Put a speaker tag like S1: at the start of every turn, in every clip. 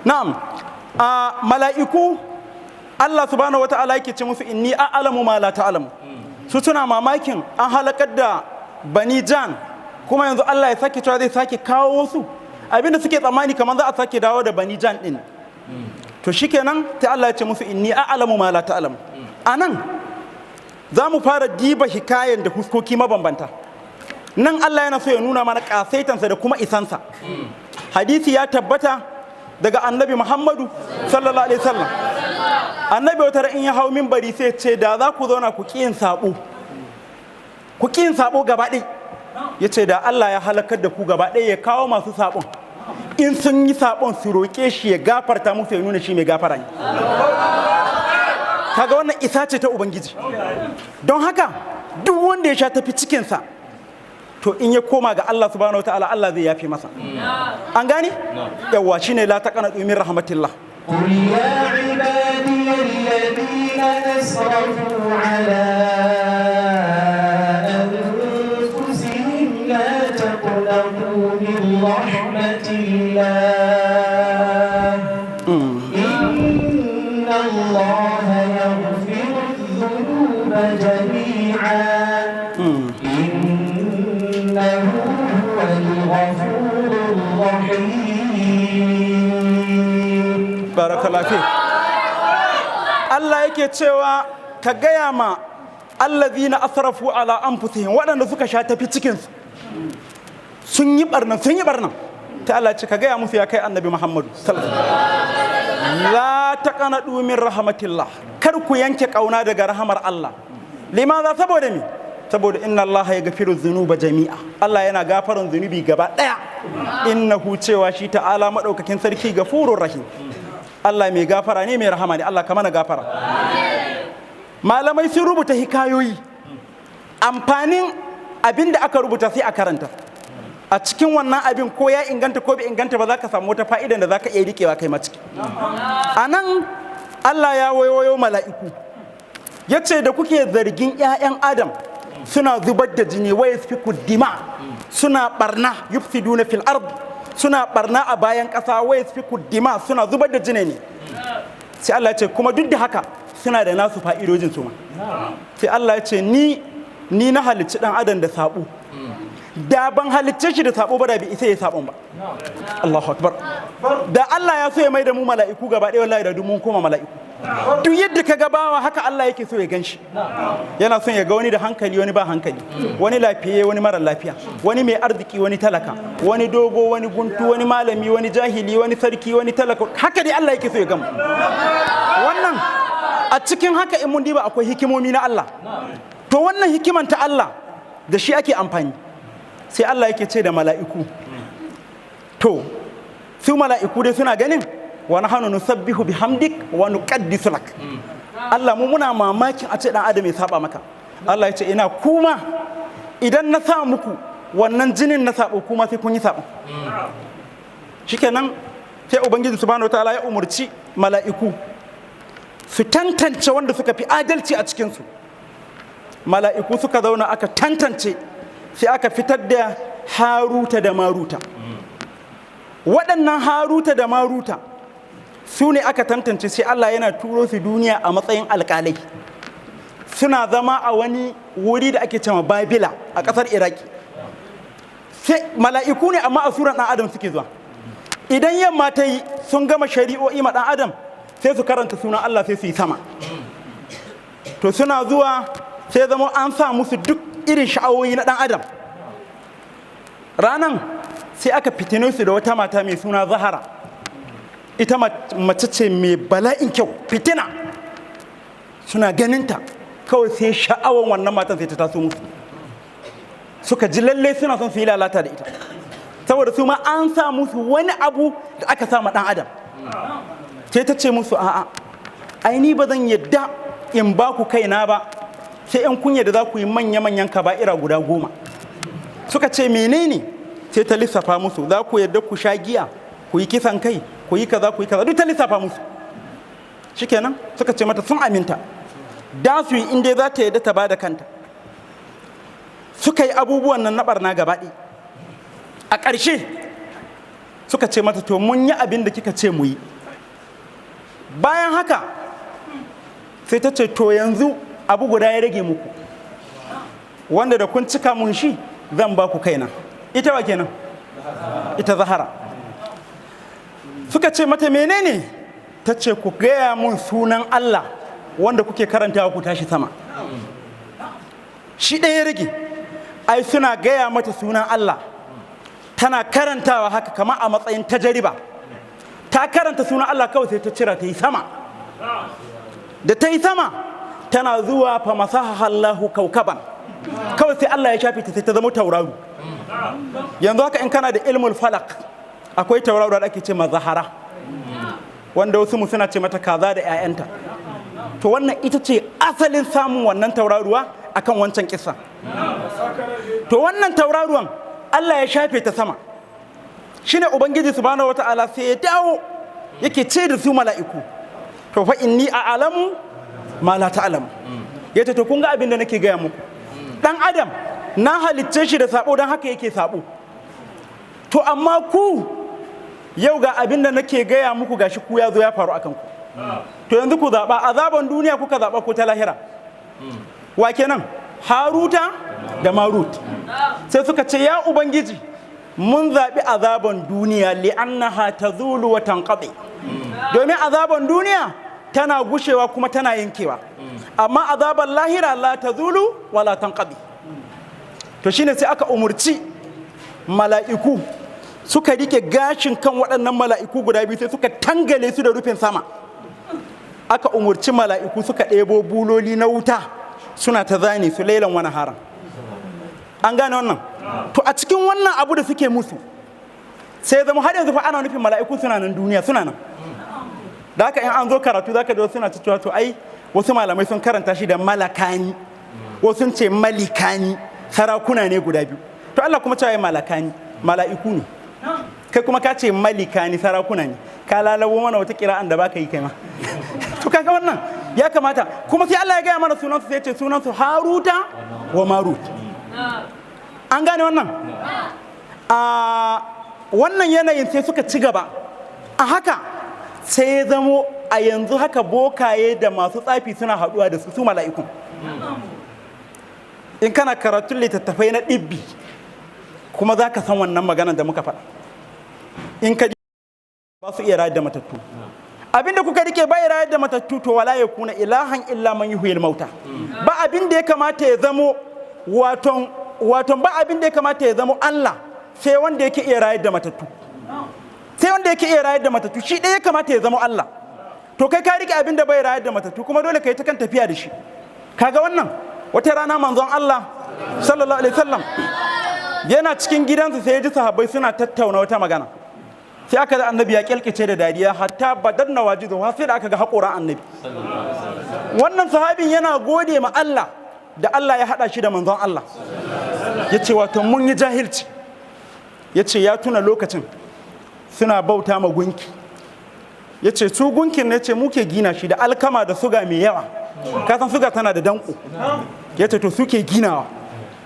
S1: Na'am, a mala'iku Allah subhanahu wata'ala yake ce musu inni a'lamu ma la ta'lamu. Su suna mamakin an halakar da bani jan, kuma yanzu Allah ya sake cewa zai sake kawo su. Abinda suke tsammani kamar za a sake dawo da bani jan din. To shikenan, sai Allah ya ce musu inni a'lamu ma la ta'lamu. Anan za mu fara diba hikayen da huskoki mabambanta. Nan Allah yana so ya nuna mana kasaitansa da kuma isansa. Hadisi ya tabbata daga Annabi Muhammadu sallallahu alaihi wasallam. Annabi wata in ya hau minbari sai ce, da za ku zauna ku ƙi yin sabo, ku ƙi yin sabo gaba ɗaya, ya ce da Allah ya halakar da ku gaba ɗaya, ya kawo masu sabon, in sun yi sabon su roƙe shi ya gafarta musu, ya nuna shi mai gafara ne. Kaga wannan isa ce ta Ubangiji. Don haka duk wanda ya sha tafi cikinsa, to in ya koma ga Allah subhanahu wa ta'ala, Allah zai yafe masa. An gane? Yawa, shine la taqnatu min rahmatillah.
S2: قل يا عبادي الذين أسرفوا على أنفسهم لا تقنطوا من رحمة الله، إن الله يغفر الذنوب جميعا، إنه هو الغفور الرحيم.
S1: Barakallahu fi. Allah yake cewa ka gaya ma allazina asrafu ala anfusihim, waɗanda suka sha tafi cikinsu, sun yi barna, sun yi barna. Ta Allah ce ka gaya musu, ya kai Annabi Muhammadu sallallahu alaihi wasallam, la taqnatu min rahmatillah, kar ku yanke kauna daga rahamar Allah. Limaza? Saboda mi? Saboda inna Allah ya gafiru zunuba jami'a, Allah yana gafaran zunubi gaba daya. Innahu, cewa shi ta'ala madaukakin sarki, gafurur rahim, Allah mai gafara ne, mai rahama ne. Allah ka mana gafara. Malamai sun rubuta hikayoyi. Amfanin abin da aka rubuta, sai a karanta a cikin wannan abin, ko ya inganta ko bai inganta ba, za ka samu wata fa'idan da za ka iya riƙewa kai ma ciki. A nan Allah ya wayoyo mala'iku, ya ce da kuke zargin 'ya'yan Adam suna zubar da jini, wa yasfiku dima, suna barna, yufsiduna fil ard, suna barna a bayan ƙasa, wa yasfiku dima, suna zubar da jini ne. Sai Allah ya ce kuma duk da haka suna da nasu fa'idojin su ma. Sai Allah ya ce ni na halicci dan Adam da sabo. Da ban halicce shi da sabo ba, da bai isa ya sabon ba. Allahu akbar. Da Allah ya so ya mai da mu mala'iku gaba ɗaya, wallahi da duk mun koma mala'iku. Duk yadda ka ga bawa, haka Allah yake so ya gan shi. Yana son ya ga wani da hankali, wani ba hankali, wani lafiye, wani mara lafiya, wani mai arziki, wani talaka, wani dogo, wani guntu, wani malami, wani jahili, wani sarki, wani talaka. Haka dai Allah yake so ya gama wannan. A cikin haka, in mun diba, akwai hikimomi na Allah. To wannan hikiman ta Allah da shi ake amfani. Sai Allah yake ce da mala'iku, to su mala'iku dai suna ganin wa nahnu nusabbihu bihamdik wa nuqaddisu lak. Allah, mu muna mamakin a ce dan Adam ya saba maka. Allah ya ce ina kuma idan na sa muku wannan jinin na sabo, kuma sai kun yi sabo. Shikenan, sai Ubangiji subhanahu wataala ya umurci mala'iku su tantance wanda suka fi adalci a cikinsu. Mala'iku suka zauna, aka tantance, sai aka fitar da Haruta da Maruta. Waɗannan Haruta da Maruta su ne aka tantance. Sai Allah yana turo su duniya a matsayin alƙalai. Suna zama a wani wuri da ake cewa Babila a ƙasar Iraki. Sai mala'iku ne, amma a suran ɗan Adam suke zuwa. Idan yamma ta yi, sun gama shari'o'i ma ɗan Adam, sai su karanta sunan Allah, sai su yi sama. To suna zuwa, sai zama an sa musu duk irin sha'awoyi na ɗan Adam. Ranan sai aka fitine su da wata mata mai suna Zahara. Ita mace ce mai bala'in kyau, fitina. Suna ganinta kawai, sai sha'awan wannan matan sai ta taso musu. Suka ji lalle suna son su yi lalata da ita, saboda su ma an sa musu wani abu da aka sa ma ɗan Adam. Sai ta ce musu, a'a, ai ni ba zan yadda in ba ku kaina ba, sai in kun yadda za ku yi manya-manyan kaba'ira guda 10. Suka ce menene? Sai ta lissafa musu, za ku yadda ku sha giya, ku yi kisan kai, ku yi kaza, ku yi kaza. Duk ta lissafa musu. Shikenan, suka ce mata sun aminta da su yi inda za ta yadda ta ba da kanta. Suka yi abubuwan nan na barna gaba. A ƙarshe suka ce mata, to mun yi abin da kika ce mu yi. Bayan haka sai ta ce, to yanzu abu guda ya rage muku, wanda da kun cika mun shi zan ba ku kaina. Ita wa kenan? Ita Zahara. Suka ce mata, menene? Ta ce, ku gaya mun sunan Allah wanda kuke karantawa ku tashi sama. Shi ɗaya ya rage. Ai suna gaya mata sunan Allah, tana karantawa haka kama a matsayin tajariba. Ta karanta sunan Allah kawai, sai ta cira ta yi sama. Da ta yi sama, tana zuwa fa masaha Allahu kaukaban, kawai sai Allah ya shafe ta, sai ta zama tauraro. Yanzu haka in kana da ilmul falak, akwai tauraro da ake ce ma Zahara, wanda wasu mu suna ce mata kaza da 'ya'yanta. To wannan ita ce asalin samun wannan tauraruwa akan wancan kisa. To wannan tauraruwan Allah ya shafe ta sama. Shine Ubangiji subhanahu wata'ala sai ya dawo yake ce da su mala'iku, to fa inni a'lamu ma la ta'lamu. Yace, to kun ga abin da nake gaya muku, dan adam na halicce shi da sabo, don haka yake sabo. To amma ku yau ga abin da nake gaya muku, gashi ku ya zo ya faru akan ku. To yanzu ku zaɓa, azaban duniya kuka zaɓa ko ta lahira? Wa kenan? Haruta da Marut. Sai suka ce, ya Ubangiji, mun zaɓi azaban duniya, li'annaha tazulu wa tanqadi, domin azaban duniya tana gushewa kuma tana yankewa, amma azaban lahira la tazulu wa la tanqadi. To shine sai aka umurci mala'iku, suka rike gashin kan waɗannan mala'iku guda biyu, sai suka tangale su da rufin sama. Aka umurci mala'iku, suka ɗebo buloli na wuta, suna ta zane su lailan wani haram. An gane wannan? To a cikin wannan abu da suke musu, sai zama har yanzu fa ana nufin mala'iku suna nan duniya, suna nan. Da haka in an zo karatu, zaka ji wasu suna cewa, to ai wasu malamai sun karanta shi da malakani, wasu sun ce malikani, sarakuna ne guda biyu. To Allah kuma cewa malakani, mala'iku ne. Kai kuma ka ce malikani, sarakuna ne. Ka lalabo mana wata kira'an da baka yi kai ma. To kaga wannan ya kamata kuma sai Allah ya gaya mana sunansu, sai ya ce sunansu Haruta wa Marut. An gane wannan? A wannan yanayin sai suka ci gaba a haka, sai ya zamo a yanzu haka bokaye da masu tsafi suna haɗuwa da su, su mala'ikun. In kana karatun littattafai na ɗibbi kuma, za ka san wannan maganar da muka faɗa. In ka ba su iya rayar da matattu, abinda kuka rike bai rayar da matattu. To wala yakuna ilahan illa man yuhyil mauta. Ba abin da ya kamata ya zamo waton ba abin da ya kamata ya zamo Allah sai wanda yake iya rayar da matattu. Sai wanda yake iya rayar da matattu, shi ɗaya ya kamata ya zama Allah. To kai ka rike abin da bai rayar da matattu, kuma dole ka yi ta kan tafiya da shi. Kaga wannan, wata rana manzon Allah sallallahu alaihi wasallam yana cikin gidansa, sai ya ji sahabbai suna tattauna wata magana. Sai aka ga annabi ya kyalkice da dariya hatta badat nawajidu, har sai da aka ga haƙoran annabi. Wannan sahabin yana gode ma Allah da Allah ya haɗa shi da manzon Allah. Ya ce, wato mun yi jahilci. Ya ce ya tuna lokacin suna bauta ma gunki. Ya ce su gunkin ne ce muke gina shi da alkama da suga mai yawa. Kasan suga tana da danko. Ya ce to suke ginawa,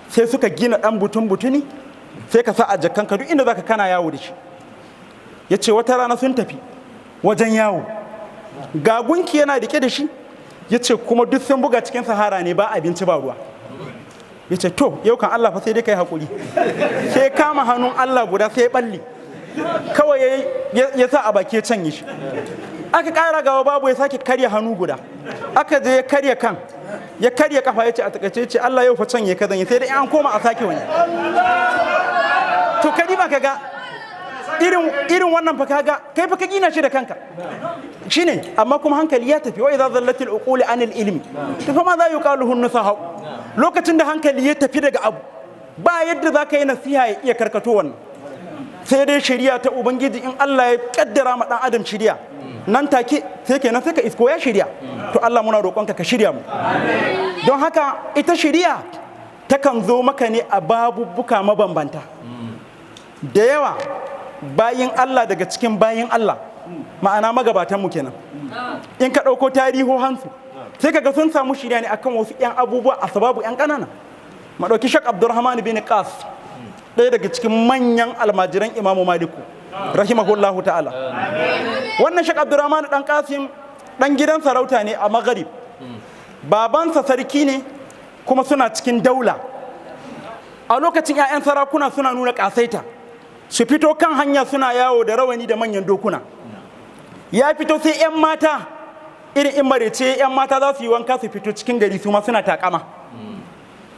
S1: sai suka gina ɗan butun butuni, sai ka sa a jakkanka, duk inda zaka kana yawo da shi. Ya ce wata rana sun tafi wajen yawo, ga gunki yana rike da shi. Ya ce kuma duk sun buga cikin sahara ne, ba abinci ba ruwa. Ya ce, to yau kan Allah fa sai dai kai hakuri. Sai kama hannun Allah guda, sai ya balle kawai, ya sa a baki ya canye shi. Aka ƙara gawa, babu, ya sake karya hannu guda. Aka je ya karya kan, ya karya kafa. Ya ce a takaice ce, Allah yau fa canye ka zan yi, sai dai an koma a sake wani. To ka ba ka ga irin wannan fa, kaga kai fa ka gina shi da kanka shine, amma kuma hankali ya tafi. Wa idza zallatil uquli anil ilmi, to fa ma za yuqaluhu nusaha. Lokacin da hankali ya tafi daga abu, ba yadda za ka yi nasiha ya iya karkato wannan, sai dai shari'a ta Ubangiji. In Allah ya kaddara ma dan adam shari'a, nan take sai kenan sai ka isko ya shirya. To Allah, muna roƙonka ka shirya mu. Don haka ita shari'a takan zo maka ne a babubbuka mabambanta da yawa. Bayin Allah, daga cikin bayin Allah, ma'ana magabatanmu kenan, in ka ɗauko tarihohansu, sai ka ga sun samu shirya ne akan wasu 'yan abubuwa a sababu 'yan ƙanana. Maɗauki Shak Abdurrahman bin Qas, ɗaya daga cikin manyan almajiran Imamu Maliku rahimahullahu ta'ala. Wannan Shak Abdurrahman dan Qasim Dan gidan sarauta ne a Maghrib, babansa sarki ne, kuma suna cikin daula. A lokacin 'ya'yan sarakuna suna nuna kasaita, su fito kan hanya suna yawo da rawani da manyan dokuna. Ya fito, sai 'yan mata irin in marece 'yan mata za su yi wanka su fito cikin gari, su ma suna takama.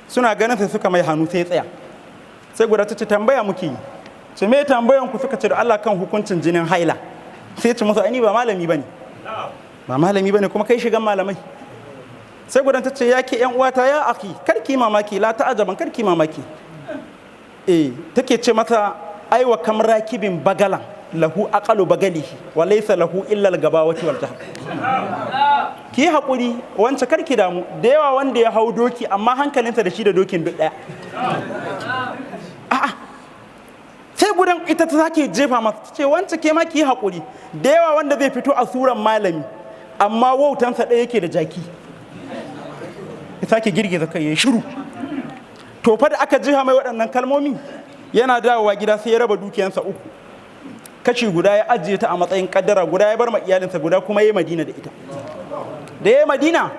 S1: Suna ganin sai suka mai hannu, sai ya tsaya. Sai guda ta ce, "Tambaya muke yi." Ce, "Me tambayan ku?" Suka ce, "Da Allah, kan hukuncin jinin haila." Sai ce musu, "Ai ni ba malami bane, ba malami bane, kuma kai shigan malamai." Sai gudan ta ce, "Ya ke yan uwata, ya akhi, karki mamaki, la ta'ajaban, karki mamaki." Eh, take ce mata, "Ai wa kam rakibin bagalan lahu aqalu bagalihi wa laysa lahu illa al-gabawati wal jahl." Ki haƙuri wance, karki damu. Da yawa wanda ya hau doki, amma hankalinsa da shi da dokin duk ɗaya. A'a, sai gudan ita ta sake jefa masa, ta ce, "Wance, ke ma ki yi haƙuri. Da yawa wanda zai fito a suran malami, amma wautansa ɗaya yake da jaki." Ya sake girgiza kai, ya shiru. To fa, da aka jiha mai waɗannan kalmomi, yana dawowa gida sai ya raba dukiyansa uku. Kashi guda ya ajiye ta a matsayin kaddara, guda ya bar ma iyalinsa, guda kuma ya Madina da ita. Da ya Madina,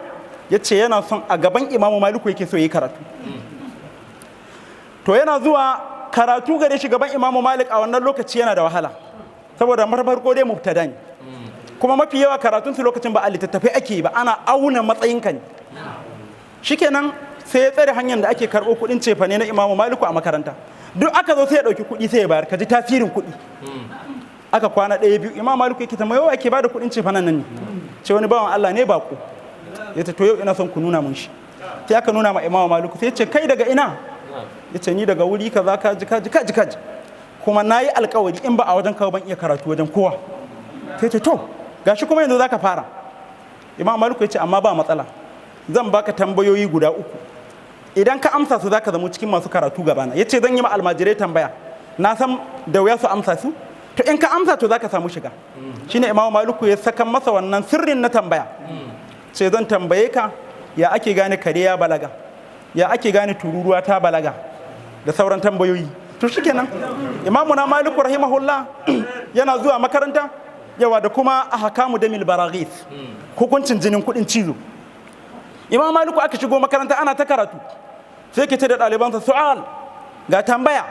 S1: ya ce yana son a gaban Imamu Maliku yake so ya yi karatu. To, yana zuwa karatu gare shi gaban Imamu Malik a wannan lokaci yana da wahala, saboda farko dai mubtada ne, kuma mafi yawa karatun su lokacin ba a littattafai ake yi ba, ana auna matsayinka ne. Shikenan, sai ya tsare hanyar da ake karɓo kuɗin cefane na Imamu Maliku a makaranta. Duk aka zo, sai ya ɗauki kuɗi sai ya bayar. Ka ji tasirin kuɗi. Aka kwana ɗaya, biyu, Imam Maliku yake tambaya, ake bada kuɗin cefanen nan ne? Ce, "Wani bawan Allah ne bako." Ya ce, "To, yau ina son ku nuna mun shi." Sai aka nuna ma Imam Maliku. Sai ya ce, "Kai daga ina?" Ya ce, "Ni daga wuri kaza, kaji kaji kaji kaji, kuma na yi alkawari in ba a wajen kawo ban iya karatu wajen kowa." Sai ce, "To, gashi kuma yanzu zaka fara." Imam Maliku ya ce, "Amma ba matsala, zan baka tambayoyi guda uku. Idan ka amsa su, zaka zama cikin masu karatu gabana." Ya ce, "Zan yi ma almajirai tambaya, na san da wuya su amsa su. To, in ka amsa, to zaka samu shiga." Shine Imam Maliku ya saka masa wannan sirrin na tambaya. Sai, "Zan tambaye ka, ya ake gane kare ya balaga? Ya ake gane tururuwa ta balaga?" Da sauran tambayoyi. To shikenan, Imamu na Maliku rahimahullah yana zuwa makaranta yawa da kuma ahkamu damil baraghis, hukuncin jinin kudin cizo. Imam Maliku aka shigo makaranta, ana ta karatu, sai ke ce da ɗalibansa, "Su'al, ga tambaya."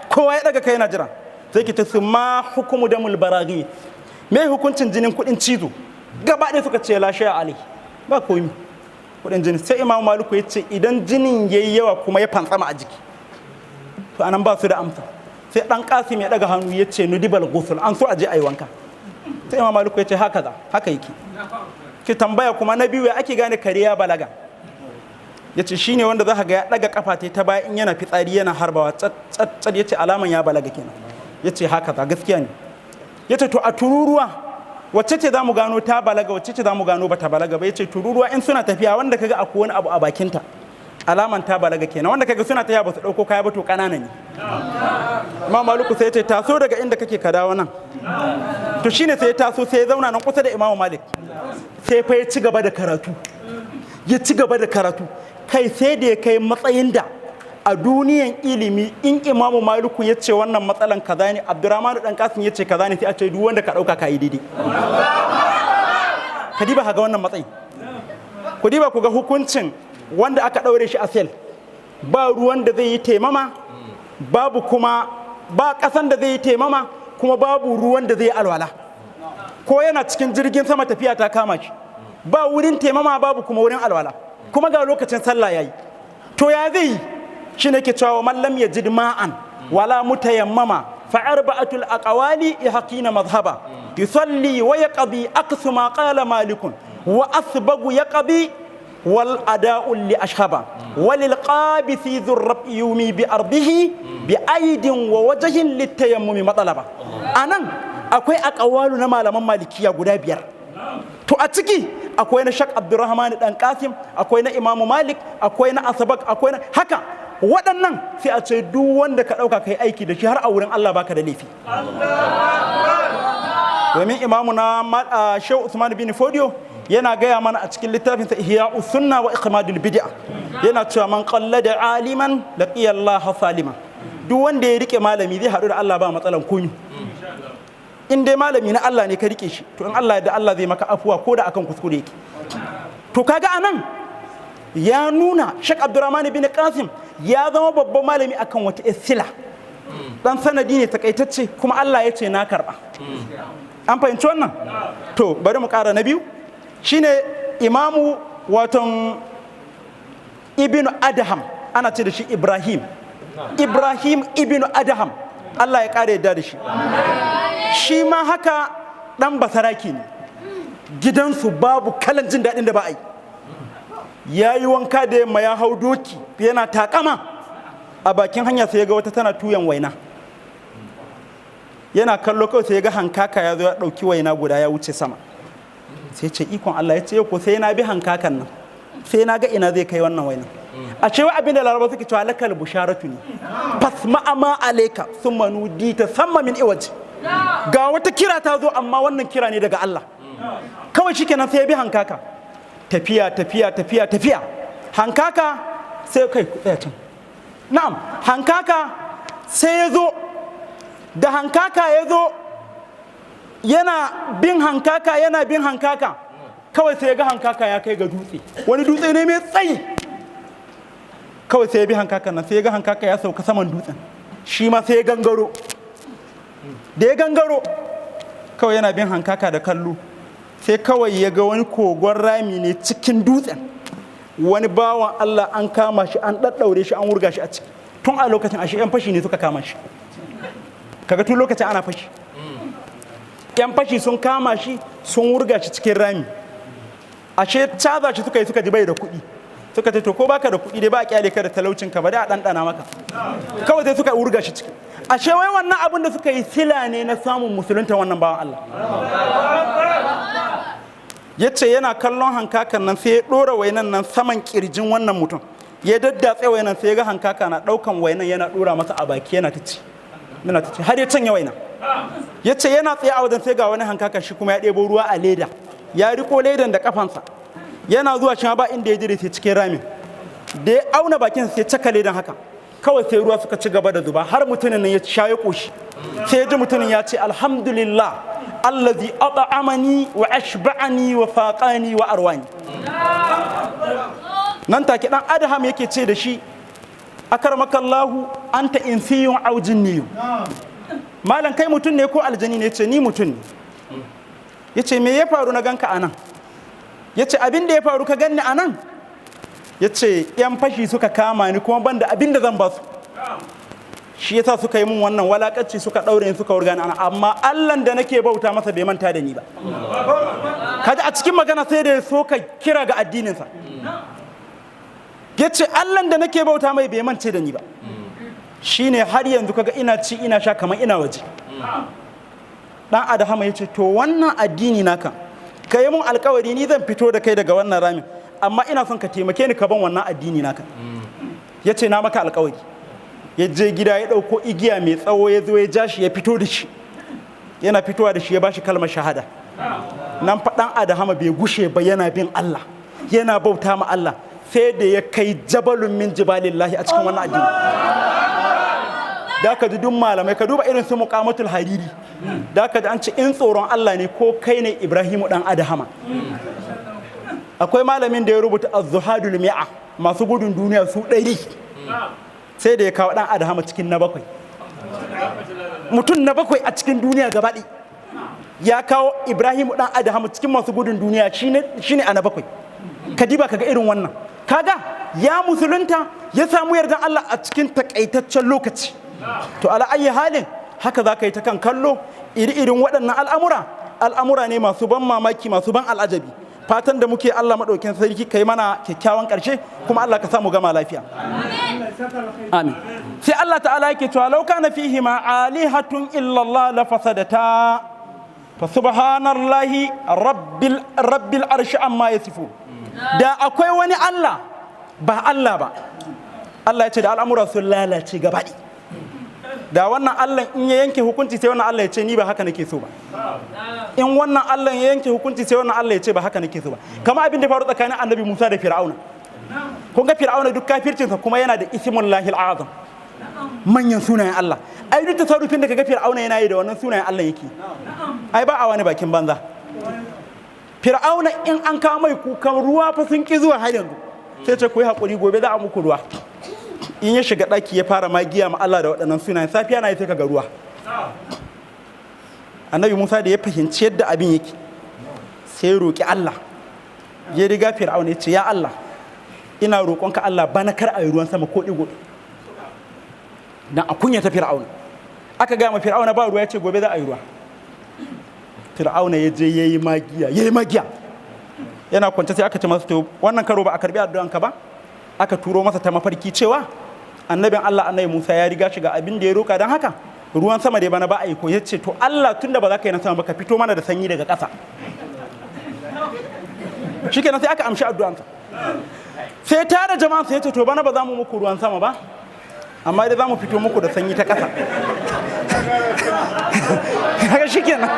S1: Kowa ya daga kai yana jira. Sai ke ce su, "Ma hukumu damul baraghis? Me hukuncin jinin kudin cizo?" Gaba ɗaya suka ce, "La shay'a alai, ba komi kudin jini." Sai Imam Maliku ya ce, "Idan jinin yayi yawa kuma ya fantsama a jiki?" To, anan ba su da amsa. Sai dan Kasim ya daga hannu ya ce, "Nudibal ghusl, an so a je ayi wanka." Sai Imam Maliku ya ce, "Haka za, haka yake." Ki tambaya kuma na biyu, ya ake gane kare ya balaga? Ya ce, shine wanda za ka ga ya daga kafa ta baya in yana fitsari, yana harbawa tsat tsat. Ya ce, "Alaman ya balaga kenan." Ya ce, "Haka za, gaskiya ne." Ya ce, "To, a tururuwa, wacce ce za mu gano ta balaga, wacce ce za mu gano bata balaga ba?" Ya ce, "Tururuwa in suna tafiya, wanda kaga akwai wani abu a bakinta, alaman ta balaga kenan. Wanda kaga suna tafiya ba su dauko kaya ba, to kanana ne." Imam Maliku sai ya ce, "Taso daga inda kake ka dawo nan." To shine sai ya taso, sai ya zauna nan kusa da Imam Malik. Sai fa ya ci gaba da karatu, ya ci gaba da karatu. Kai, sai da ya kai matsayin da a duniyan ilimi, in Imamu Maliku ya ce wannan matsalan kaza ne, Abdurrahmanu dan Kasim ya ce kaza ne, sai a ce duk wanda ka dauka ka yi daidai. Ka diba ka ga wannan matsayin. Ku diba ku ga hukuncin wanda aka daure shi a cell, ba ruwan da zai yi taimama, babu kuma ba kasan da zai yi taimama, kuma babu ruwan da zai yi alwala. Ko yana cikin jirgin sama, tafiya ta kama shi, ba wurin taimama, babu kuma wurin alwala, kuma ga lokacin sallah yayi, to ya zai yi? Shi ne ke cewa, man lam yajid ma'an wala mutayammama, fa arba'atul aqwali yahqina madhhaba: yusalli wa yaqdi, aqsu ma qala Malikun wa asbagu yaqdi, wal ada'u li ashhaba, walil qabisi dhurrab yumi bi ardihi bi aidin wa wajhin litayammumi matsalaba. Anan akwai aqwalu na malaman Malikiya guda biyar. To, a ciki akwai na Shak Abdurrahman dan Kasim, akwai na Imamu Malik, akwai na Asabak, akwai na haka. Waɗannan sai a ce duk wanda ka ɗauka kai aiki da shi, har a wurin Allah baka da laifi. Domin imamu na Shehu Usman bin Fodio yana gaya mana a cikin littafinsa Ihya'us Sunna wa Ikhmadul Bid'a, yana cewa, "Man qallada aliman laqiya Allah salima." Duk wanda ya rike malami, zai haɗu da Allah ba matsalan komi. In dai malami na Allah ne ka rike shi, to in Allah da Allah zai maka afuwa ko da akan kuskure yake. To kaga anan ya nuna Sheikh Abdurrahman bin Qasim ya zama babban malami akan wata isila, dan sanadi ne takaitacce, kuma Allah ya ce na karba. An fahimci wannan? To bari mu kara na biyu, shine Imamu waton Ibnu Adham, ana ce da shi Ibrahim, Ibrahim Ibnu Adham, Allah ya kara yadda da shi. Shi ma haka dan basaraki ne, gidansu babu kalan jin daɗin da ba a yi. Ya yi wanka da yamma, ya hau doki yana takama, a bakin hanya sai ya ga wata tana tuyan waina. Yana kallo kawai sai ya ga hankaka ya zo ya ɗauki waina guda ya wuce sama. Sai ce, "Ikon Allah." Ya ce, "Ko sai na bi hankakan nan, sai na ga ina zai kai wannan waina." A cewa abin da Laraba suke cewa lakal busharatu ne, fasma ma alaika summa nudita samma min iwaji. Ga wata kira ta zo, amma wannan kira ne daga Allah. Kawai shikenan sai ya bi hankaka, tafiya, tafiya, tafiya, tafiya. Hankaka sai kai ku tsaya can. Na'am, hankaka sai ya zo da hankaka ya zo, yana bin hankaka, yana bin hankaka, kawai sai ya ga hankaka ya kai ga dutse, wani dutse ne mai tsayi. Kawai sai ya bi hankaka nan, sai ya ga hankaka ya sauka saman dutsen, shi ma sai ya gangaro. Da ya gangaro, kawai yana bin hankaka da kallo, sai kawai ya ga wani kogon rami ne cikin dutsen, wani bawan Allah an kama shi, an ɗaɗɗaure shi, an wurga shi a ciki. Tun a lokacin ashe 'yan fashi ne suka kama shi. Kaga tun lokacin ana fashi, 'yan fashi sun kama shi, sun wurga shi cikin rami. Ashe caza shi suka yi, suka ji bai da kuɗi, suka ce, "To ko baka da kuɗi dai ba a kyale ka da talaucin ka ba, da a ɗanɗana maka." Kawai sai suka wurga shi ciki. Ashe wai wannan abin da suka yi sila ne na samun musulunta wannan bawan Allah. Ya ce yana kallon hankakan nan, sai ya ɗora wainan nan saman kirjin wannan mutum, ya daddatse wainan. Sai ya ga hankaka na ɗaukan wainan yana ɗora masa a baki, yana ta ci, yana ta ci, har ya canya wainan. Ya ce yana tsaye a wajen, sai ga wani hankaka shi kuma ya ɗebo ruwa a leda, ya riko ledan da kafansa, yana zuwa shi ma ba inda ya dire sai cikin ramin. Da ya auna bakin, sai caka ledan haka, kawai sai ruwa suka ci gaba da zuba har mutumin nan ya sha ya koshi. Sai ya ji mutumin ya ce, "Alhamdulillah allazi at'amani wa ashba'ani wa faqani wa arwani." Nan take dan Adham yake ce da shi, "Akarmakallahu, anta insiyun aw jinniyun? Malam, kai mutum ne ko aljani ne?" Ce, "Ni mutum ne." Yace, "Me ya faru na ganka anan?" Yace, "Abin da ya faru ka ganni anan," yace, "yan fashi suka kama ni, kuma banda abin da zan ba su, shi yasa suka yi mun wannan walakacci, suka daure ni, suka wurga ni anan. Amma Allahn da nake bauta masa bai manta da ni ba." Kaji a cikin magana sai da ya so ka kira ga addininsa. Ya ce, "Allahn da nake bauta mai bai mance da ni ba, shine har yanzu kaga ina ci ina sha kamar ina waje." Dan Adahama ya ce, "To wannan addini naka, ka yi mun alkawari, ni zan fito da kai daga wannan ramin, amma ina son ka taimake ni ka ban wannan addini naka." Ya ce, "Na maka alkawari." Ya je gida ya ɗauko igiya mai tsawo, ya zo ya ja shi, ya fito da shi. Yana fitowa da shi, ya ba shi kalmar shahada. Nan faɗan Adahama bai gushe ba, yana bin Allah, yana bauta ma Allah, sai da ya kai jabalun min jibalillahi a cikin wannan addini. Da ka ji duk malamai, ka duba irin su Muqamatul Hariri, da ka ji an ce in tsoron Allah ne ko kai ne Ibrahimu dan Adahama. Akwai malamin da ya rubuta Az-Zuhadul Mi'a, masu gudun duniya su 100, sai da ya kawo dan Adahama cikin na bakwai, mutum na bakwai a cikin duniya gabaɗi. Ya kawo Ibrahimu dan Adahama cikin masu gudun duniya, shine a na bakwai. Ka diba kaga irin wannan, kaga ya musulunta, ya samu yardan Allah a cikin takaitaccen lokaci. To ala ayi halin, haka za ka yi ta kan kallo iri-irin waɗannan al'amura. Al'amura ne masu ban mamaki, masu ban al'ajabi. Fatan da muke, Allah maɗaukin sarki kai mana kyakkyawan ƙarshe, kuma Allah ka samu gama lafiya, amin. Sai Allah ta'ala yake cewa, law kana fihi ma alihatun illa Allah la fasadata fa subhanallahi rabbil arshi amma yasifun. Da akwai wani Allah ba Allah ba, Allah ya ce da al'amura sun lalace gabaɗi. Da wannan Allah in ya yanke hukunci, sai wannan Allah ya ce, "Ni ba haka nake so ba." In wannan Allah ya yanke hukunci, sai wannan Allah ya ce, "Ba haka nake so ba." Kamar abin da faru tsakanin Annabi Musa da Fir'auna. Kun ga Fir'auna duk kafircinsa kuma yana da ismullahil azam. Manyan sunayen Allah. Ai duk tasarrufin da kaga Fir'auna yana yi, da wannan sunayen Allah yake. Ai ba a wani bakin banza. Fir'auna in an kawo mai kukan ruwa fa sun ki zuwa har yanzu, sai ce, "Ku yi haƙuri, gobe za a muku ruwa." In ya shiga ɗaki ya fara magiya ma Allah da waɗannan sunayen, safiya na yi sai kaga ruwa. Annabi Musa da ya fahimci yadda abin yake, sai ya roƙi Allah. Ya riga Fir'auna, ya ce, "Ya Allah, ina roƙonka Allah, bana kar a yi ruwan sama ko ɗigo," dan a kunyata Fir'auna. Aka gaya ma Fir'auna ba ruwa, ya ce gobe za a yi ruwa. Fir'auna ya je ya yi magiya, ya yi magiya, yana kwance sai aka ce masa, "To, wannan karo ba a karbi addu'anka ba." Aka turo masa ta mafarki cewa annabin Allah annabi Musa ya riga shiga abin da ya roka, don haka ruwan sama dai bana ba a yi ko. Ya ce, "To Allah, tunda ba za ka yi na sama ba, ka fito mana da sanyi daga ƙasa." Shikenan, sai aka amshi addu'ansa. Sai tare jama'a, sai ya ce, "To, bana ba za mu muku ruwan sama ba, amma dai za mu fito muku da sanyi ta ƙasa." Kaga shikenan,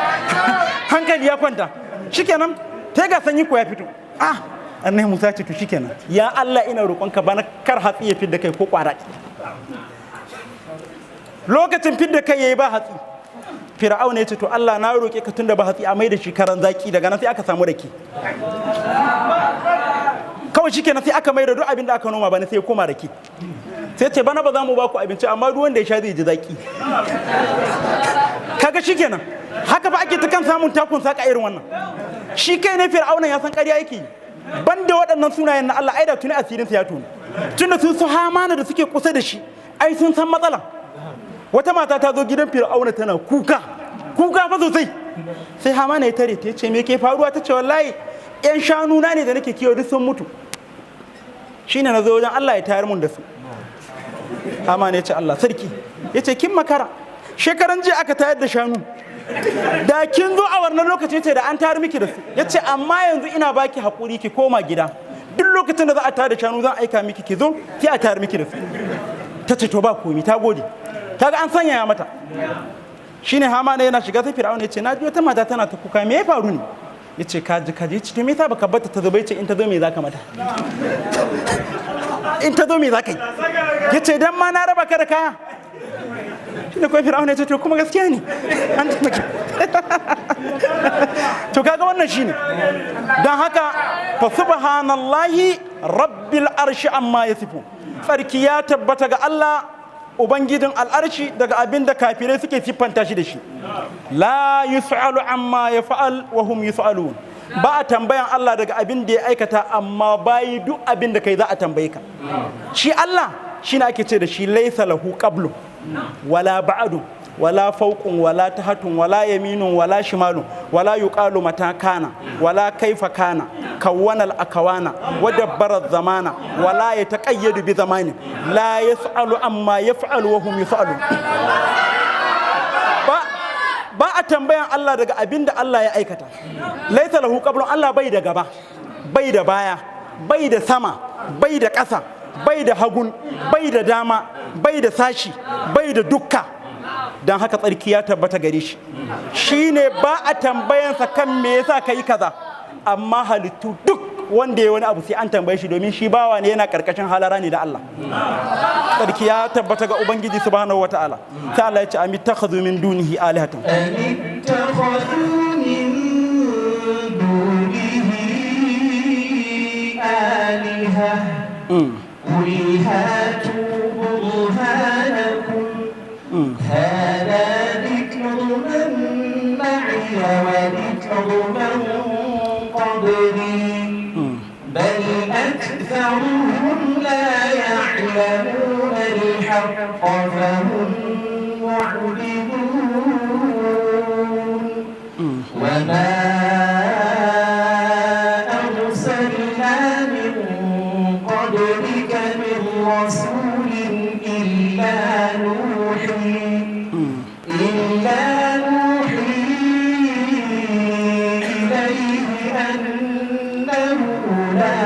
S1: hankali ya kwanta. Shikenan, sai ga sanyi ko ya fito. Ah, annabi Musa ce, "To shikenan, ya Allah, ina roƙonka bana kar hatsi ya fidda kai ko ƙwara." Lokacin fidda kai yayi, ba hatsi. Fir'auna ya ce, "To Allah, na roƙe ka, tunda ba hatsi, a mai da shi karan zaki." Daga nan sai aka samu rake kawai. Shikenan, sai aka mai da duk abin da aka noma bana sai ya koma rake. Sai ce, "Bana ba za mu ba ku abinci, amma duk wanda ya sha zai ji zaki." Kaga shikenan, haka ba ake ta kan samun takun saka irin wannan. Shi kai ne Fir'auna ya san ƙarya yake yi. Banda waɗannan sunayen na Allah, ai da tuni asirin sa ya tuni, tunda sun su Hamana da suke kusa da shi, ai sun san matsala. Wata mata ta zo gidan Fir'auna tana kuka, kuka fa sosai. Sai Hamana ya tare ta, ce, "Me ke faruwa?" Ta ce, "Wallahi yan shanu na ne da nake kiwo duk sun mutu, shine na zo wajen Allah ya tayar mun da su." Hamana ya ce, "Allah sarki." Ya ce, "Kin makara, shekaran jiya aka tayar da shanu. Da kin zo a wannan lokaci," ce, "da an tayar miki da su." Ya ce, "Amma yanzu ina baki haƙuri, ki koma gida. Duk lokacin da za a tayar da shanu, zan aika miki, ki zo sai a tayar miki da su." Ta ce, "To, ba komi, ta gode." Kaga an sanyaya mata. Shine Hamana yana shiga, sai Fir'auna ya ce, "Na ji wata mata tana ta kuka, me ya faru ne?" Ya ce, "Kaji, kaji." Ya ce, "To, me yasa baka bata ta zo ba?" Ya ce, "In ta zo, me zaka mata? In ta zo, me zaka yi?" Ya ce, "Dan ma na raba ka da kaya." Shine kawai Fir'auna ya ce, "To, kuma gaskiya ne, an taimake." To kaga wannan shine. Dan haka, fa subhanallahi rabbil arshi amma yasifun. Tsarki ya tabbata ga Allah, ubangijin al'arshi, daga abin da kafirai suke siffanta shi da shi. La yus'alu amma yaf'al wa hum yus'alun. Ba a tambayan Allah daga abin da ya aikata, amma bayi duk abin da kai za a tambaye ka. Shi Allah shine ake ce da shi laisa lahu qablu wala ba'du wala fawqun wala tahatun wala yaminun wala shimalun wala yuqalu mata kana wala kaifa kana, kawwana al-akwana wa dabbara zamana wala yataqayyadu bi zamanin, la yas'alu amma yaf'alu wa hum yus'alun. Ba a tambayan Allah daga abin da Allah ya aikata. Laisa lahu qablun, Allah bai da gaba, bai da baya, bai da sama, bai da ƙasa, bai da hagun, bai da dama, bai da sashi, bai da dukka. Don haka tsarki ya tabbata gare shi. Shine ba a tambayansa kan me yasa ka yi kaza, amma halittu duk wanda ya wani abu sai an tambaye shi, domin shi bawa ne, yana karkashin halara ne da Allah. Tsarki ya tabbata ga Ubangiji subhanahu wataala. Sai Allah ya ce, am ittakhadhu min dunihi alihatan.
S2: أم اتخذوا من دونه آلهة؟ قل هاتوا برهانكم. هذا ذكر من معي وذكر من قبلي، بل أكثرهم لا يعلمون الحق فهم معرضون. وما أرسلنا من قبلك من رسول إلا نوحي إليه أنه لا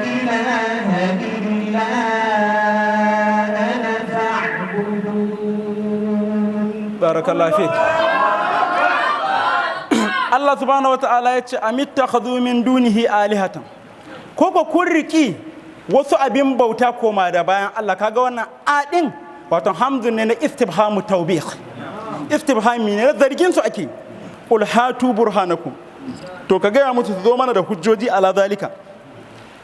S2: إله إلا أنا فاعبدون.
S1: Barakallahu fik. Allah subhanahu wata'ala ya ce, am ittakhadhu min dunihi alihatan, ko ko kun riki Wasu abin bauta koma da bayan Allah. Kaga wannan adin, wato hamzun ne na istifhamu tawbih, istifhami ne na zargin su ake. Qul hatu burhanakum, to ka gaya musu su zo mana da hujjoji, ala zalika,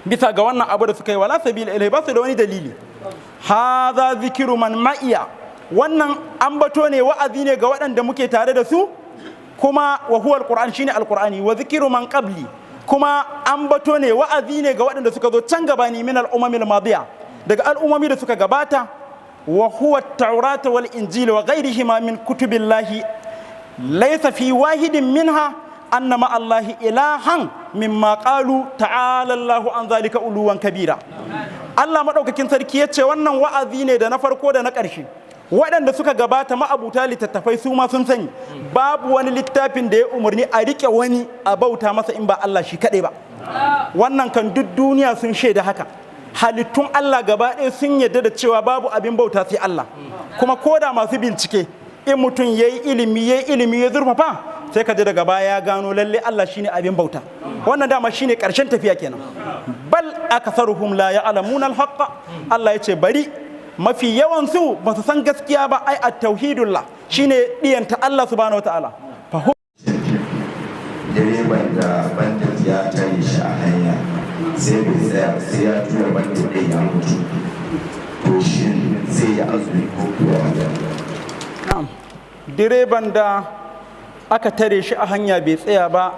S1: bisa ga wannan abu da suka yi. Wala sabila ilai, ba su da wani dalili. Hadha zikiru man ma'iya, wannan ambato ne, wa'azi ne ga waɗanda muke tare da su. Kuma wa huwa alquran, shine alqur'ani. Wa zikiru man qabli, kuma ambato ne, wa'azi ne ga waɗanda suka zo can gabani, min al'umamil madiya, daga al'ummomi da suka gabata. Wa huwa at-taurata wal injil wa ghayrihima min kutubillahi, laysa fi wahidin minha anna ma Allahi ilahan mimma qalu, ta'ala Allahu an zalika uluwan kabira. Allah madaukakin sarki yace wannan wa'azi ne da na farko da na ƙarshe. Waɗanda suka gabata, ma'abuta littattafai, su ma sun sani babu wani littafin da ya umarni a riƙe wani a bauta masa in ba Allah shi kaɗai ba. Wannan kan duk duniya sun shaida haka. Halittun Allah gaba ɗaya sun yarda da cewa babu abin bauta sai Allah. Kuma koda masu bincike, in mutum ya yi ilimi, ya yi ilimi, ya zurfafa, sai ka ji daga baya ya gano lalle Allah shine abin bauta. Wannan dama shine ƙarshen tafiya kenan. Bal akatharuhum la ya'lamuna al-haqqa, Allah ya ce bari, mafi yawan su ba su san gaskiya ba. Ai at-tauhidullah shine diyanta Allah subhanahu wataala fa.
S3: Direban da bandit ya tare shi a hanya, sai bai tsaya ba, sai ya tura bandit ɗin ya mutu, to shin zai yi azumi ko kuwa?
S1: Na'am. Direban da aka tare shi a hanya bai tsaya ba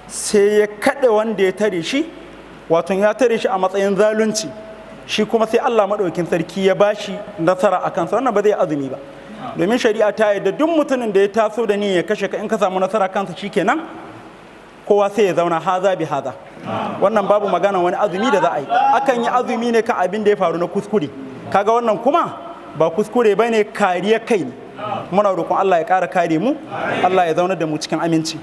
S1: sai ya kaɗe wanda ya tare shi, wato ya tare shi a matsayin zalunci, shi kuma sai Allah maɗaukin sarki ya bashi nasara a kansa, wannan ba zai azumi ba, domin shari'a ta yarda duk mutumin da ya taso da niyyar ya kashe ka, in ka samu nasara kansa, shikenan, kowa sai ya zauna haza bi haza. Wannan babu magana wani azumi da za a yi. Akan yi azumi ne kan abin da ya faru na kuskure. Kaga wannan kuma ba kuskure ba ne, kariyar kai ne. Muna roƙon Allah ya ƙara kare mu, Allah ya zauna da mu cikin aminci.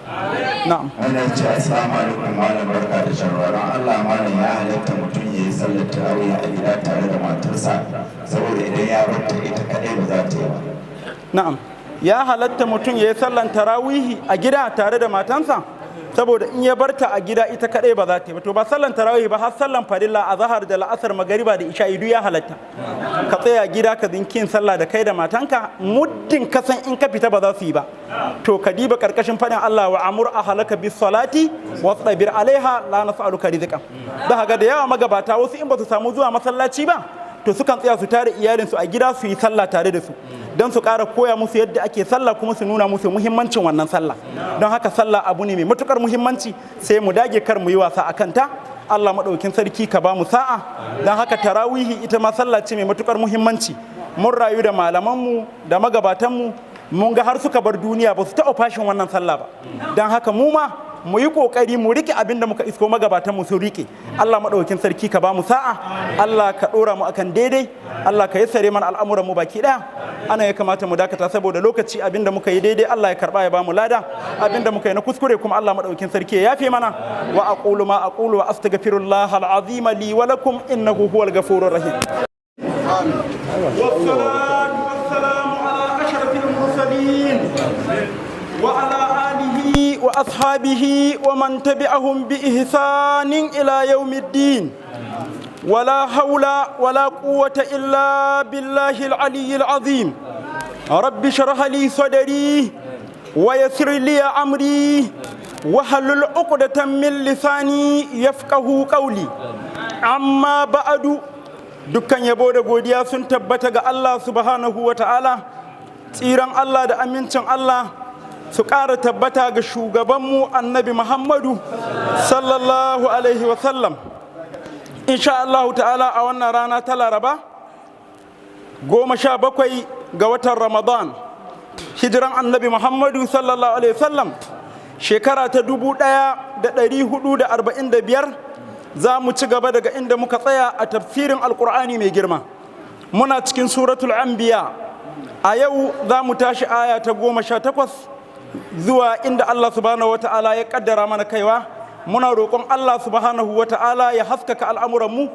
S1: Na'am.
S3: Wannan ya ce, "Assalamu alaikum malam, barka da shan ruwa. Don Allah malam, ya halatta mutum ya yi sallar tarawih a gida tare da matarsa, saboda idan ya bar ta ita kadai ba za ta yi ba?"
S1: Na'am, ya halatta mutum ya yi sallan tarawihi a gida tare da matansa, saboda in ya barta a gida ita kadai ba za ta yi ba. To, ba sallan tarawihi ba, har sallan farilla, a zahar da la'asar, magariba da isha, duk ya halatta ka tsaya gida ka zinkin sallah da kai da matanka, muddin ka san in ka fita ba za su yi ba. To, ka diba karkashin faɗin Allah, wa amur ahlaka bis salati wastabir alaiha la nas'aluka rizqan. Da haka da yawa magabata wasu in ba su samu zuwa masallaci ba, to sukan tsaya su tare iyalinsu a gida su yi sallah tare da su, don su ƙara koya musu yadda ake sallah, kuma su nuna musu muhimmancin wannan sallah. Don haka sallah abu ne mai matukar muhimmanci, sai mu dage, kar mu yi wasa a kanta. Allah maɗaukin sarki ka ba mu sa'a. Don haka tarawihi ita ma sallah ce mai matukar muhimmanci. Mun rayu da malamanmu da magabatanmu, mun ga har suka bar duniya ba su taɓa fashin wannan sallah ba. Don haka mu ma mu yi kokari mu rike abin da muka isko magabatan mu sun rike. Allah madaukakin sarki ka ba mu sa'a, Allah ka dora mu akan daidai, Allah ka yassare mana al'amuran mu baki daya. Ana ya kamata mu dakata saboda lokaci. Abin da muka yi daidai, Allah ya karba ya ba mu lada. Abin da muka yi na kuskure kuma, Allah madaukakin sarki ya yafe mana. Wa aqulu ma aqulu wa astaghfirullah al-azim li wa lakum, innahu huwal ghafurur rahim. والصلاة والسلام على أشرف المرسلين وعلى آله وأصحابه ومن تبعهم بإحسان إلى يوم الدين. ولا حول ولا قوة إلا بالله العلي العظيم. رب اشرح لي صدري ويسر لي أمري واحلل عقدة من لساني يفقه قولي. أما بعد، dukkan yabo da godiya sun tabbata ga Allah subhanahu wa ta'ala. Tsiran Allah da amincin Allah su ƙara tabbata ga shugabanmu Annabi Muhammadu sallallahu alaihi wasallam. Insha Allah ta'ala, a wannan rana ta Laraba, 17 ga watan Ramadan, hijiran Annabi Muhammadu sallallahu alaihi wasallam shekara ta 1445, za mu ci gaba daga inda muka tsaya a tafsirin Alkur'ani mai girma. Muna cikin Suratul Anbiya. A yau za mu tashi aya ta 18 zuwa inda Allah subhanahu wa ta'ala ya kaddara mana kaiwa. Muna roƙon Allah subhanahu wa ta'ala ya haskaka al'amuranmu.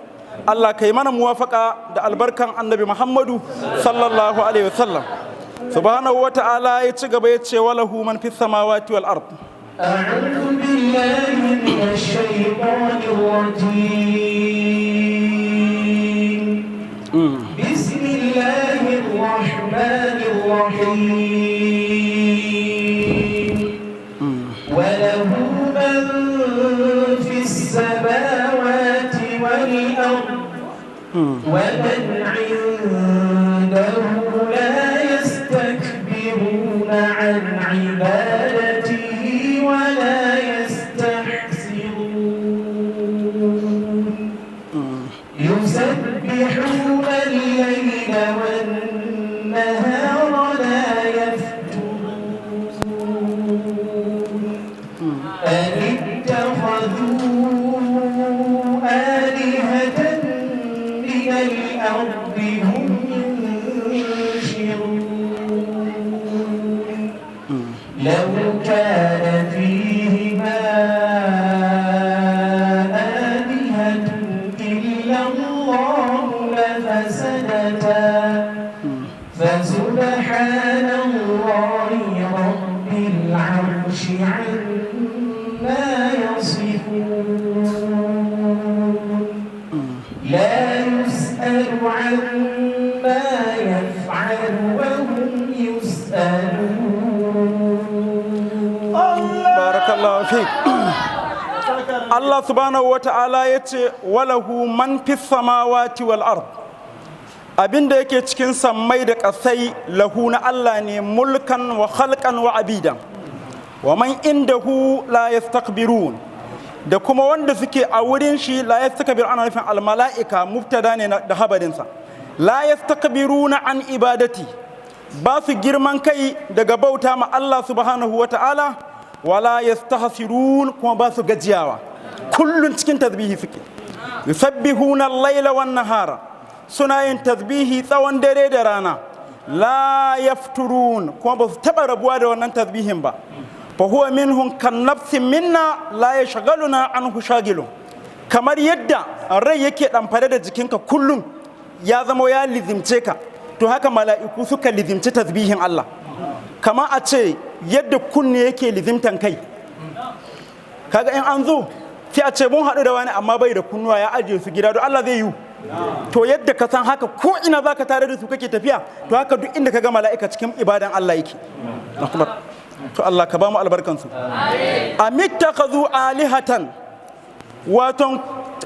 S1: Allah ka yi mana muwafaka da albarkan Annabi Muhammadu sallallahu alaihi wasallam. Subhanahu wa ta'ala ya ci gaba ya ce, walahu man fis samawati wal ard.
S2: أعوذ بالله من الشيطان الرجيم. وله من في السماوات والأرض ومن عنده لا يستكبرون عن عبادته ولا يستحسرون. يسبحون الليل والنهار لا يفترون. أم اتخذوا آلهة من الأرض هم ينشرون. لو كان فيهما آلهة إلا الله لفسدتا، فسبحان الله رب العرش عما يصفون. لا يسأل عما يفعل وهم يسألون.
S1: Barakallahu fik. Allah subhanahu wa ta'ala ya ce, walahu man fis samawati wal ard, abinda yake cikin sammai da ƙasai, lahu, na Allah ne, mulkan wa khalqan wa abidan. Wa man indahu la yastakbirun, da kuma wanda suke a wurin shi, la yastakbir ana nufin almala'ika, mubtada ne da habarinsa. La yastakbiruna an ibadati, ba su girman kai daga bauta ma Allah subhanahu wa ta'ala, wala yastahsirun, kuma ba su gajiyawa, kullun cikin tasbihi suke. Yusabbihuna al-laila wan nahara, suna yin tasbihi tsawon dare da rana, la yafturun, kuma ba su taba rabuwa da wannan tasbihin ba. Fa huwa minhum kan nafsin minna la yashghaluna anhu shagilun. Kamar yadda rai yake ɗamfare da jikinka kullum, ya zama ya lizimce ka, to haka mala'iku suka lizimci tasbihin Allah. Kama a ce yadda kunne yake lizimtan kai, kaga in an zo sai a ce mun haɗu da wani amma bai da kunnuwa, ya ajiye su gida, don Allah zai yi? To yadda ka san haka ko ina za ka tare da su kake tafiya, to haka duk inda ka ga mala'ika cikin ibadan Allah yake. Akbar. To Allah ka ba mu albarkansu. Amittakhadhu alihatan, waton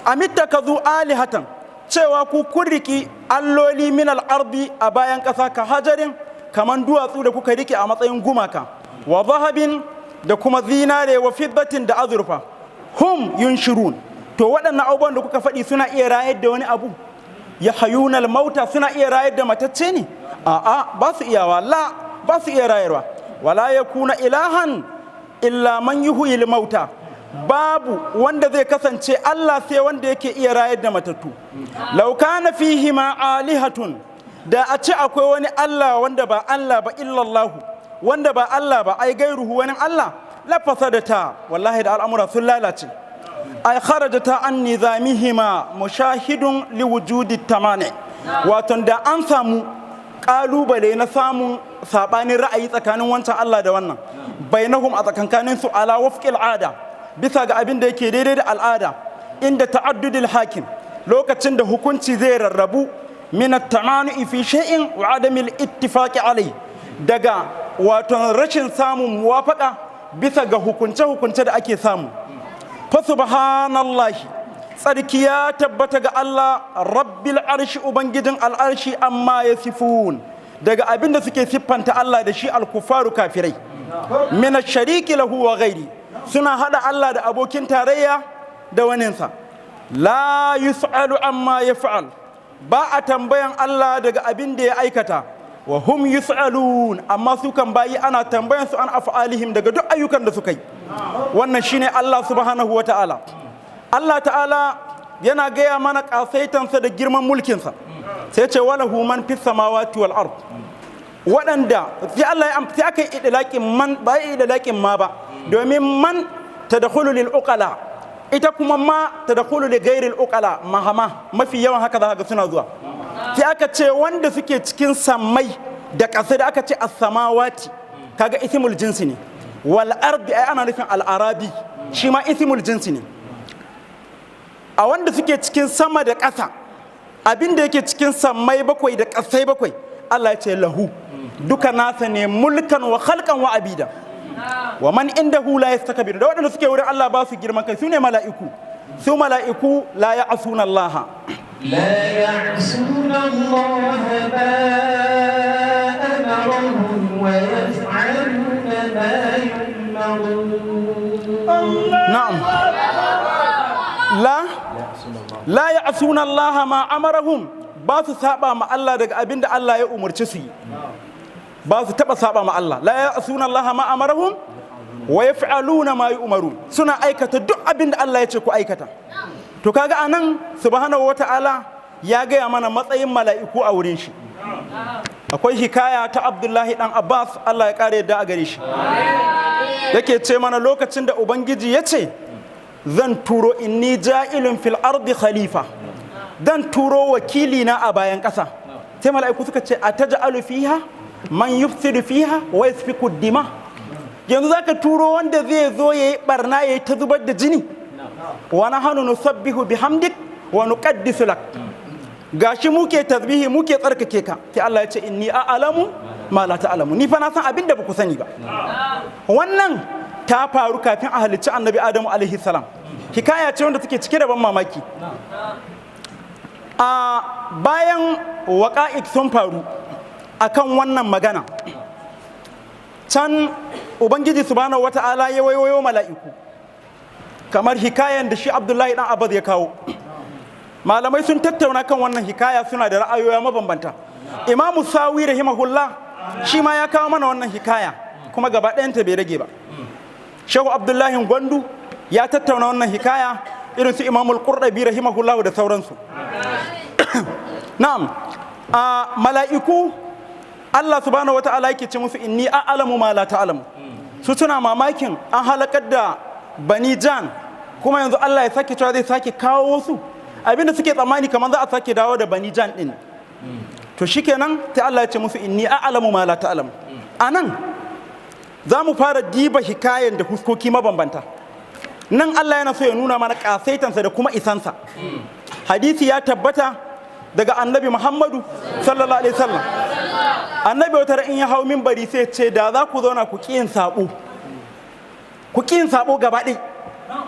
S1: amittakhadhu alihatan, cewa ku kun riki alloli, min al-ardi, a bayan ƙasa, ka hajarin, kaman duwatsu da kuka rike a matsayin gumaka, wa zahabin, da kuma zinare, wa fiddatin, da azurfa, hum yunshirun. To waɗannan abubuwan da kuka faɗi suna iya rayar da wani abu? Ya hayunal mauta, suna iya rayar da matacce ne? A'a, ba su iyawa, la, ba su iya rayarwa. Wala yakuna ilahan illa man yuhyil mauta, babu wanda zai kasance Allah sai wanda yake iya rayar da matattu. Law kana fihi ma alihatun, da a ce akwai wani Allah wanda ba Allah ba, illallahu, wanda ba Allah ba, ai gairuhu, wani Allah, la fasadata, wallahi da al'amura sun lalace. Ai kharajata an nizamihima mushahidun liwujudi tamani, wato da an samu kalubale na samun sabanin ra'ayi tsakanin wancan Allah da wannan, bainahum, a tsakankanin su, ala wafqil ada, bisa ga abin da yake daidai da al'ada, inda ta'addudil hakim, lokacin da hukunci zai rarrabu, min at-tamani fi shay'in wa adamil ittifaqi alai, daga wato rashin samun muwafaka bisa ga hukunce-hukunce da ake samu. Fa subhanallahi, tsarki ya tabbata ga Allah, rabbil arshi, ubangijin al'arshi, amma ya sifun, daga abin da suke siffanta Allah da shi, alkufaru, kafirai, min shariki lahu wa ghairi, suna hada Allah da abokin tarayya da waninsa. La yus'alu amma yaf'al, ba a tambayan Allah daga abin da ya aikata, wa hum yus'alun, amma su kan bayi ana tambayan su, an af'alihim, daga duk ayyukan da suka yi. Wannan shine Allah subhanahu wata'ala. Allah ta'ala yana gaya mana ƙasaitansa da girman mulkinsa, sai ce walahu man fis samawati wal ard. Waɗanda sai Allah ya sai aka yi idlaqin man, ba yi idlaqin ma ba, domin man tadkhulu lil uqala, ita kuma ma tadkhulu li ghairi al uqala mahama, mafi yawan haka za ga suna zuwa. Sai aka ce wanda suke cikin sammai da ƙasa, da aka ce as-samawati, kaga ismul jinsi ne, wal ardi, ai ana nufin al arabi, shi ma ismul jinsi ne. A wanda suke cikin sama da ƙasa, abin da yake cikin sammai bakwai da ƙasai bakwai, Allah ya ce lahu, duka nasa ne, mulkan wa khalqan wa abida. Wa man indahu la yastakbiru, da waɗanda suke wurin Allah ba su girman kai, su ne mala'iku. Su mala'iku la ya'suna Allah.
S2: لا يعصون الله ما أمرهم ويفعلون ما يؤمرون.
S1: Na'am, la ya'suna Allah ma amarahum, ba su saba ma Allah daga abin da Allah ya umarci su yi, ba su taba saba ma Allah. La ya'suna Allah ma amarahum wa yaf'aluna ma yu'marun, suna aikata duk abin da Allah ya ce ku aikata. To kaga anan subhanahu wata'ala ya gaya mana matsayin mala'iku a wurin shi. Akwai hikaya ta Abdullahi dan Abbas, Allah ya kare yadda a gare shi, yake ce mana lokacin da Ubangiji ya ce zan turo, inni ja'ilun fil ardi khalifa, dan turo wakili na a bayan ƙasa, sai mala'iku suka ce: ataj'alu fiha man yufsidu fiha wa yasfiku dima? Yanzu zaka turo wanda zai zo yayi barna, yayi ta zubar da jini? Wa nahnu nusabbihu bihamdik wa nuqaddisu lak, gashi muke tasbihi, muke tsarkake ka. Sai Allah ya ce: inni a'lamu ma la ta'lamu, ni fa na san abin da ba ku sani ba. Wannan ta faru kafin a halicci Annabi Adamu alaihi salam. Hikaya ce wanda take cike da ban mamaki. A bayan waƙa'ik sun faru akan wannan magana, can Ubangiji subhanahu wata'ala ya waiwayo mala'iku, kamar hikayan da shi Abdullahi dan Abbas ya kawo. Malamai sun tattauna kan wannan hikaya, suna da ra'ayoyi mabambanta. Imamu Sawi rahimahullah shi ma ya kawo mana wannan hikaya, kuma gaba ɗayanta bai rage ba. Shehu Abdullahi Gwandu ya tattauna wannan hikaya, irin su Imamul Qurdabi rahimahullah da sauransu. Na'am, a mala'iku Allah subhanahu wata'ala yake ce musu: inni a'lamu ma la ta'lamu. Su suna mamakin an halakar da bani jan, kuma yanzu Allah ya sake cewa zai sake kawo wasu. Abinda suke tsammani kamar za a sake dawo da bani jan din. To shikenan, sai Allah ya ce musu: inni a'lamu ma la ta'lamu. Anan za mu fara diba hikayen da huskoki mabambanta. Nan Allah yana so ya nuna mana kasaitansa da kuma isansa. Hadisi ya tabbata daga Annabi Muhammadu sallallahu alaihi wasallam. Annabi wata in ya hau minbari sai ce: da za ku zauna ku ƙi yin sabo, ku ƙi yin sabo gaba ɗaya,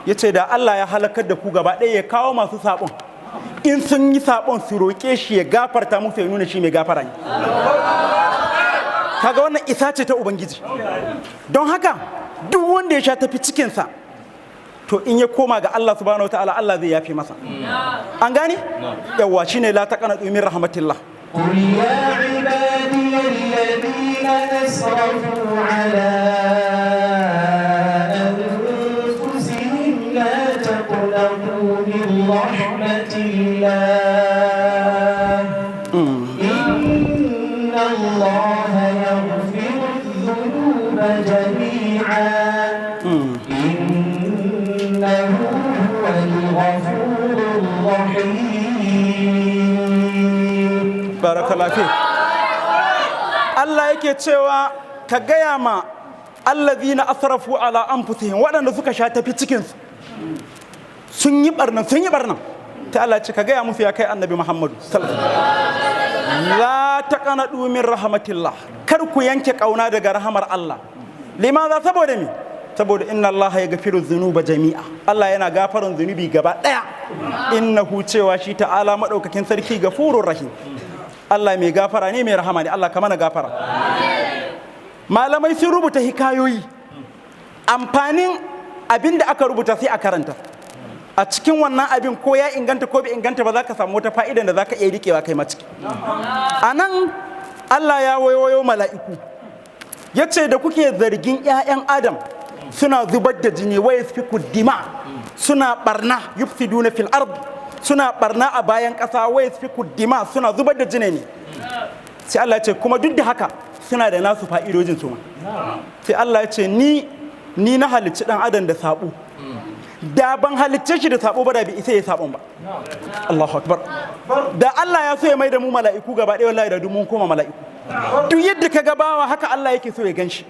S1: ya ce da Allah ya halakar da ku gaba ɗaya, ya kawo masu sabon, in sun yi sabon su roƙe shi ya gafarta musu, ya nuna shi mai gafara ne. Kaga wannan isa ce ta Ubangiji. Don haka duk wanda ya sha tafi cikinsa, to in ya koma ga Allah subhanahu wataala, Allah zai yafe masa. An gane? Yawa, shine la taqnatu min rahmatillah.
S2: قل يا عبادي الذين أسرفوا على أنفسهم لا تقنطوا من رحمة الله، إن الله يغفر الذنوب جميعا، إنه هو الغفور الرحيم.
S1: Barakallahu fi. Allah yake cewa ka gaya ma allazina asrafu ala anfusihim, waɗanda suka sha tafi cikinsu, sun yi barna, sun yi barna. Ta Allah ce ka gaya musu, ya kai Annabi Muhammadu sallallahu alaihi wasallam: la taqnatu min rahmatillah, kar ku yanke kauna daga rahamar Allah. Limaza? Saboda mi? Saboda inna Allah ya gafiru zunuba jami'a, Allah yana gafarin zunubi gaba daya. Innahu, cewa shi ta'ala madaukakin sarki, gafurur rahim, Allah mai gafara ne, mai rahama ne. Allah ka mana gafara. Malamai sun rubuta hikayoyi. Amfanin abin da aka rubuta, sai a karanta a cikin wannan abin, ko ya inganta ko bai inganta ba, za ka samu wata fa'idan da za ka iya riƙewa kai ma ciki. A nan Allah ya wayoyo mala'iku, ya ce da kuke zargin 'ya'yan Adam suna zubar da jini, wa yasfiku dima, suna barna, yufsiduna fil ard, suna barna a bayan ƙasa, wa yasfiku dima, suna zubar da jini ne. Sai Allah ya ce kuma duk da haka suna da nasu fa'idojin su ma. Sai Allah ya ce ni na halicci dan Adam da sabo. Da ban halicce shi da sabo ba, da bai isa ya sabon ba. Allahu akbar! Da Allah ya so ya mai da mu mala'iku gaba ɗaya, wallahi da duk mun koma mala'iku. Duk yadda ka gabawa, haka Allah yake so ya gan shi.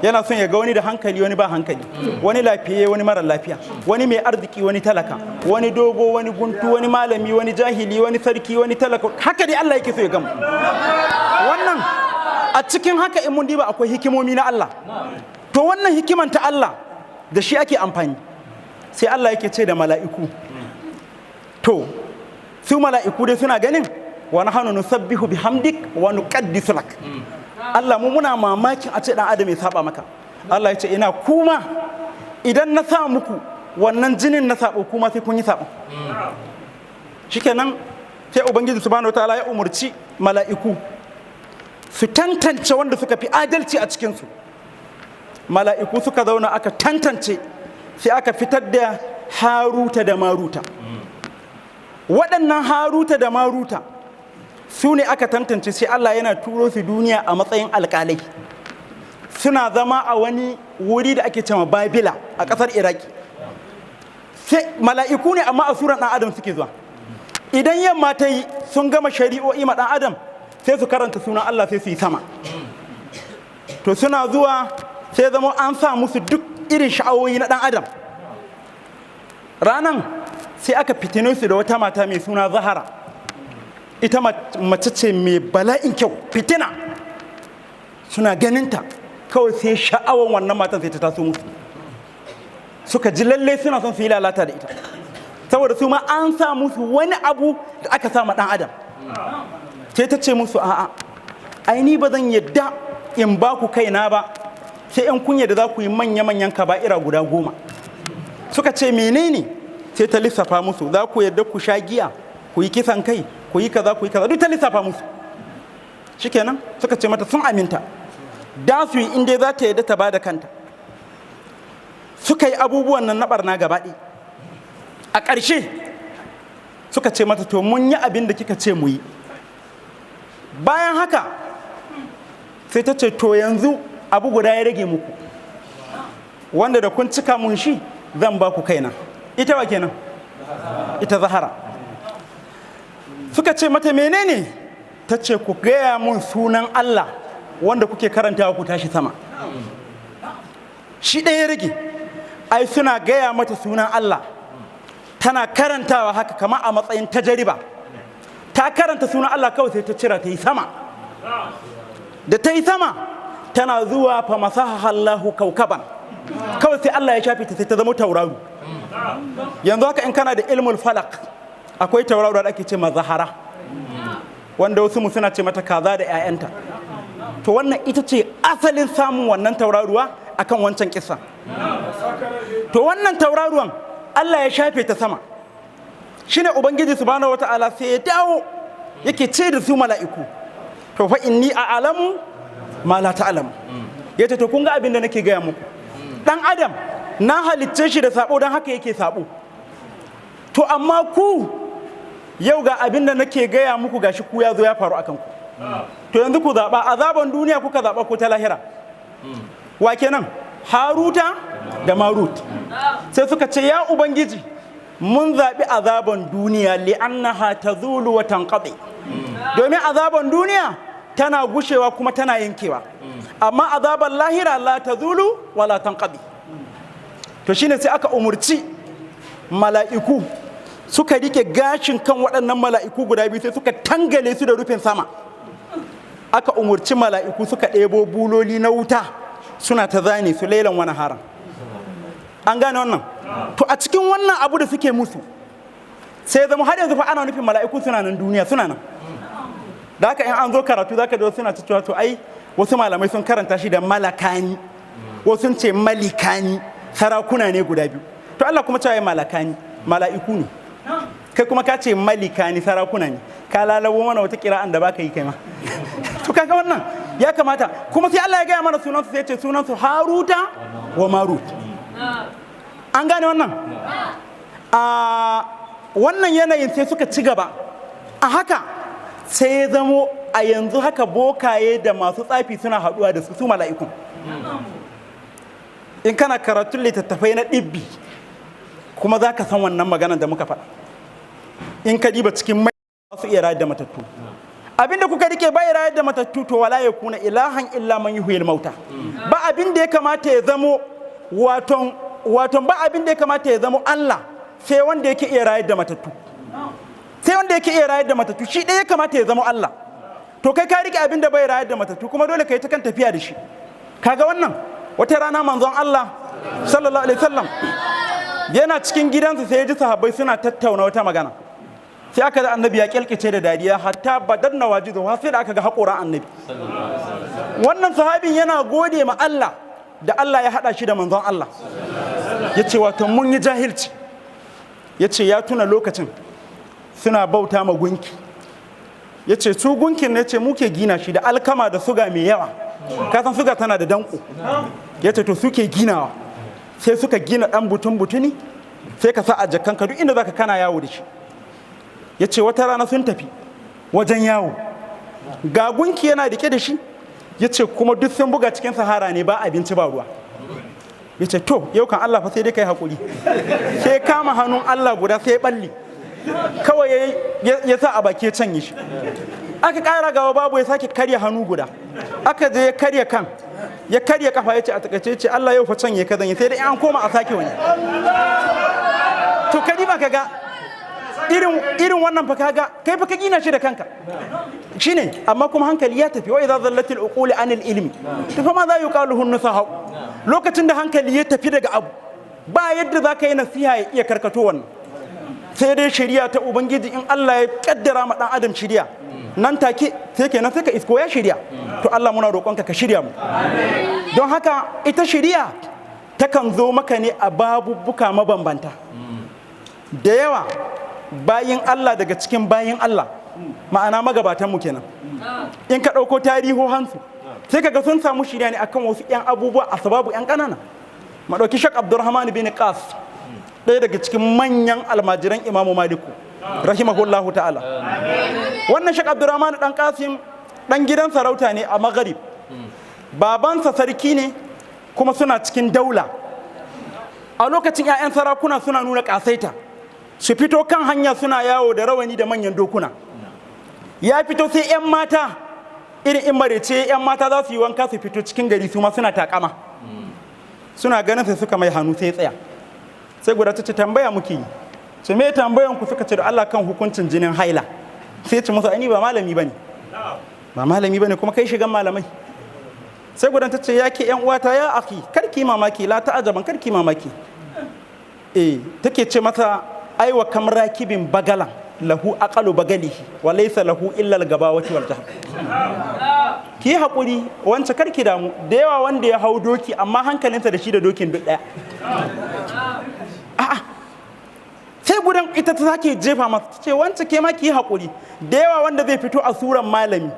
S1: Yana son ya ga wani da hankali, wani ba hankali, wani lafiye, wani mara lafiya, wani mai arziki, wani talaka, wani dogo, wani guntu, wani malami, wani jahili, wani sarki, wani talaka. Haka dai Allah yake so ya gamu. Wannan a cikin haka in mun diba akwai hikimomi na Allah. To wannan hikiman ta Allah da shi ake amfani. Sai Allah yake ce da mala'iku, to su mala'iku dai suna ganin wa nahnu nusabbihu bihamdik wa nuqaddisu lak. Allah, mu muna mamakin a ce dan adam ya saba maka. Allah ya ce, ina kuma idan na sa muku wannan jinin na sabo, kuma sai kun yi sabo. Shikenan, sai Ubangiji subhanahu wataala ya umurci mala'iku su tantance wanda suka fi adalci a cikinsu. Mala'iku suka zauna, aka tantance, sai aka fitar da Haruta da Maruta. Waɗannan Haruta da Maruta su ne aka tantance, sai Allah yana turo su duniya a matsayin alƙalai. Suna zama a wani wuri da ake cewa Babila a ƙasar Iraki. Sai mala'iku ne, amma a suran ɗan adam suke zuwa. Idan yamma ta yi, sun gama shari'o'i ma ɗan adam, sai su karanta sunan Allah, sai su yi sama. To suna zuwa, sai zama an sa musu duk irin sha'awoyi na ɗan adam. Ranan sai aka fitine su da wata mata mai suna Zahara. Ita mace ce mai bala'in kyau, fitina. Suna ganinta kawai, sai sha'awan wannan matan sai ta taso musu. Suka ji lallai suna son su yi lalata da ita, saboda su ma an sa musu wani abu da aka sa ma ɗan adam. Sai ta ce musu, a'a, ai ni ba zan yadda in ba ku kaina ba, sai in kun yadda za ku yi manya-manyan kaba'ira guda 10. Suka ce, menene? Sai ta lissafa musu, za ku yadda ku sha giya, ku yi kisan kai, ku yi kaza, ku yi kaza, duk ta lissafa musu. Shikenan, suka ce mata sun aminta da su yi inda za ta yadda ta bada kanta. Suka yi abubuwan nan na barna gaba ɗaya. A ƙarshe suka ce mata, to mun yi abin da kika ce mu yi. Bayan haka sai ta ce, to yanzu abu guda ya rage muku, wanda da kun cika mun shi zan ba ku kaina. Ita wa kenan? Ita Zahara. Suka ce mata, menene? Ta ce, ku gaya mun sunan Allah wanda kuke karantawa ku tashi sama. Shi ɗaya ya rage. Ai suna gaya mata sunan Allah, tana karantawa haka kama a matsayin tajariba. Ta karanta sunan Allah kawai, sai ta cira ta yi sama. Da ta yi sama, tana zuwa fa masaha Allahu kaukaban, kawai sai Allah ya shafe ta, sai ta zama tauraro. Yanzu haka in kana da ilmul falak, akwai tauraro da ake ce ma Zahara, wanda wasu mu suna ce mata kaza da 'ya'yanta. To wannan ita ce asalin samun wannan tauraruwa akan wancan kisa. To wannan tauraruwan Allah ya shafe ta sama. Shine Ubangiji subhanahu wata'ala sai ya dawo yake ce da su mala'iku, to fa inni a'lamu ma la ta'lamu. Yace, to kun ga abin da nake gaya muku, dan adam na halicce shi da sabo, don haka yake sabo. To amma ku yau ga abin da nake gaya muku, gashi ku ya zo ya faru akan ku. To yanzu ku zaɓa, azaban duniya kuka zaɓa ko ta lahira? Wa kenan? Haruta da Marut. Sai suka ce, ya Ubangiji, mun zaɓi azaban duniya, li'annaha tazulu wa tanqadi, domin azaban duniya tana gushewa kuma tana yankewa, amma azaban lahira la tazulu wa la tanqadi. To shine sai aka umurci mala'iku, suka rike gashin kan waɗannan mala'iku guda biyu, sai suka tangale su da rufin sama. Aka umurci mala'iku, suka ɗebo buloli na wuta, suna ta zane su lailan wani haram. An gane wannan? To a cikin wannan abu da suke musu, sai zama har yanzu fa ana nufin mala'iku suna nan duniya, suna nan. Da haka in an zo karatu, zaka ji wasu suna cewa, to ai wasu malamai sun karanta shi da malakani, wasu sun ce malikani, sarakuna ne guda biyu. To Allah kuma cewa malakani, mala'iku ne. Kai kuma ka ce malikani, sarakuna ne. Ka lalabo mana wata kira'an da baka yi kai ma. To kaga wannan ya kamata kuma sai Allah ya gaya mana sunansu, sai ya ce sunansu Haruta wa Marut. An gane wannan? A wannan yanayin sai suka ci gaba a haka, sai ya zamo a yanzu haka bokaye da masu tsafi suna haɗuwa da su, su mala'ikun. In kana karatun littattafai na ɗibbi kuma, za ka san wannan maganar da muka faɗa. In ka diba cikin mai su iya rayar da matattu, abinda kuka rike bai rayar da matattu. To wala yakuna ilahan illa man yuhyil mauta. Ba abin da ya kamata ya zamo waton ba abin da ya kamata ya zamo Allah sai wanda yake iya rayar da matattu. Sai wanda yake iya rayar da matattu, shi ɗaya ya kamata ya zama Allah. To kai ka rike abin da bai rayar da matattu, kuma dole ka yi ta kan tafiya da shi. Kaga wannan Wata rana manzon Allah sallallahu alaihi wasallam yana cikin gidansa, sai ya ji sahabbai suna tattauna wata magana. Sai aka ga annabi ya kyalkice da dariya hatta badar na wajizu, har sai da aka ga haƙoran annabi. Wannan sahabin yana gode ma Allah da Allah ya haɗa shi da manzon Allah. Ya ce, wato mun yi jahilci. Ya ce ya tuna lokacin suna bauta ma gunki. Ya ce su gunkin ne ce muke gina shi da alkama da suga mai yawa, kasan suga tana da danko. Ya ce to suke ginawa, sai suka gina ɗan butun butuni, sai ka sa a jakanka, duk inda zaka kana yawo da shi. Ya ce wata rana sun tafi wajen yawo, ga gunki yana rike da shi. Ya ce kuma duk sun buga cikin sahara ne, ba abinci ba ruwa. Ya ce to yau kan Allah fa sai dai kai hakuri. Sai kama hannun Allah guda, sai balli kawai ya sa a baki ya canye shi. Aka ƙara gawa, babu, ya sake karya hannu guda. Aka je ya karya kan, ya karya kafa. Ya ce a takaice ce, Allah yau fa canye ka zan yi, sai dai an koma a sake wani. To kadi ba ka ga irin wannan fa, kaga kai fa ka gina shi da kanka shine, amma kuma hankali ya tafi. Wa idza zallatil uquli anil ilmi to fa ma za yuqaluhu nusaha. Lokacin da hankali ya tafi daga abu, ba yadda za ka yi nasiha ya iya karkato wannan, sai dai shari'a ta ubangiji. In Allah ya kaddara ma dan adam shari'a, nan take sai kenan sai ka isko ya shirya. To Allah muna roƙonka ka shirya mu. Don haka ita shari'a takan zo maka ne a babubbuka mabambanta da yawa. Bayin Allah, daga cikin bayin Allah, ma'ana magabatanmu kenan, in ka ɗauko tarihohansu sai kaga sun samu shirya ne akan wasu 'yan abubuwa a sababu 'yan ƙanana. Ma ɗauki Shak Abdurrahman bin Qas, ɗaya daga cikin manyan almajiran Imamu Maliku rahimahullahu ta'ala. Wannan Shak Abdurrahman dan Qasim ɗan gidan sarauta ne a Magharib. Babansa sarki ne, kuma suna cikin daula. A lokacin 'ya'yan sarakuna suna nuna ƙasaita, su fito kan hanya suna yawo da rawani da manyan dokuna. Ya fito, sai 'yan mata irin in marece 'yan mata za su yi wanka su fito cikin gari, su ma suna takama, suna ganin sai suka mai hannu, sai tsaya. Sai guda ta ce, tambaya muke yi. Ce, me tambayan ku? Suka ce, da Allah kan hukuncin jinin haila. Sai ce musu, ani ba malami bane, ba malami bane, kuma kai shigan malamai. Sai gudan ta ce, ya ke yan uwata, ya akhi, karki mamaki, la ta'ajaban, karki mamaki. Eh, take ce mata, aiwa kam rakibin bagalan lahu aqalu bagalihi wa laysa lahu illa al-gabawati wal jahl. Ki hakuri wance, karki damu. Da yawa wanda ya hau doki amma hankalinsa da shi da dokin duk daya. A'a, sai gudan ita ta sake jefa masa, ta ce, wance, ke ma ki hakuri. Da yawa wanda zai fito a suran malami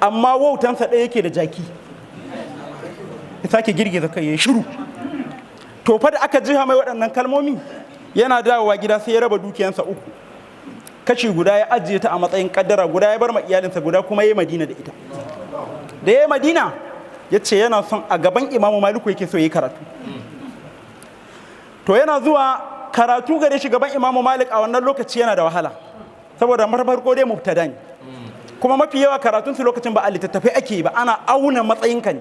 S1: amma wautansa ɗaya yake da jaki. Ya sake girgiza kai, ya shiru. To fa da aka jiha mai waɗannan kalmomi, yana dawowa gida sai ya raba dukiyansa uku. Kashi guda ya ajiye ta a matsayin kaddara, guda ya bar ma iyalinsa, guda kuma ya yi Madina da ita. Da ya yi Madina, ya ce yana son a gaban Imamu Maliku yake so ya yi karatu. To yana zuwa karatu gare shi gaban Imamu Malik a wannan lokaci yana da wahala, saboda farko dai mubtada ne, kuma mafi yawa karatun su lokacin ba a littattafai ake yi ba, ana auna matsayinka ne.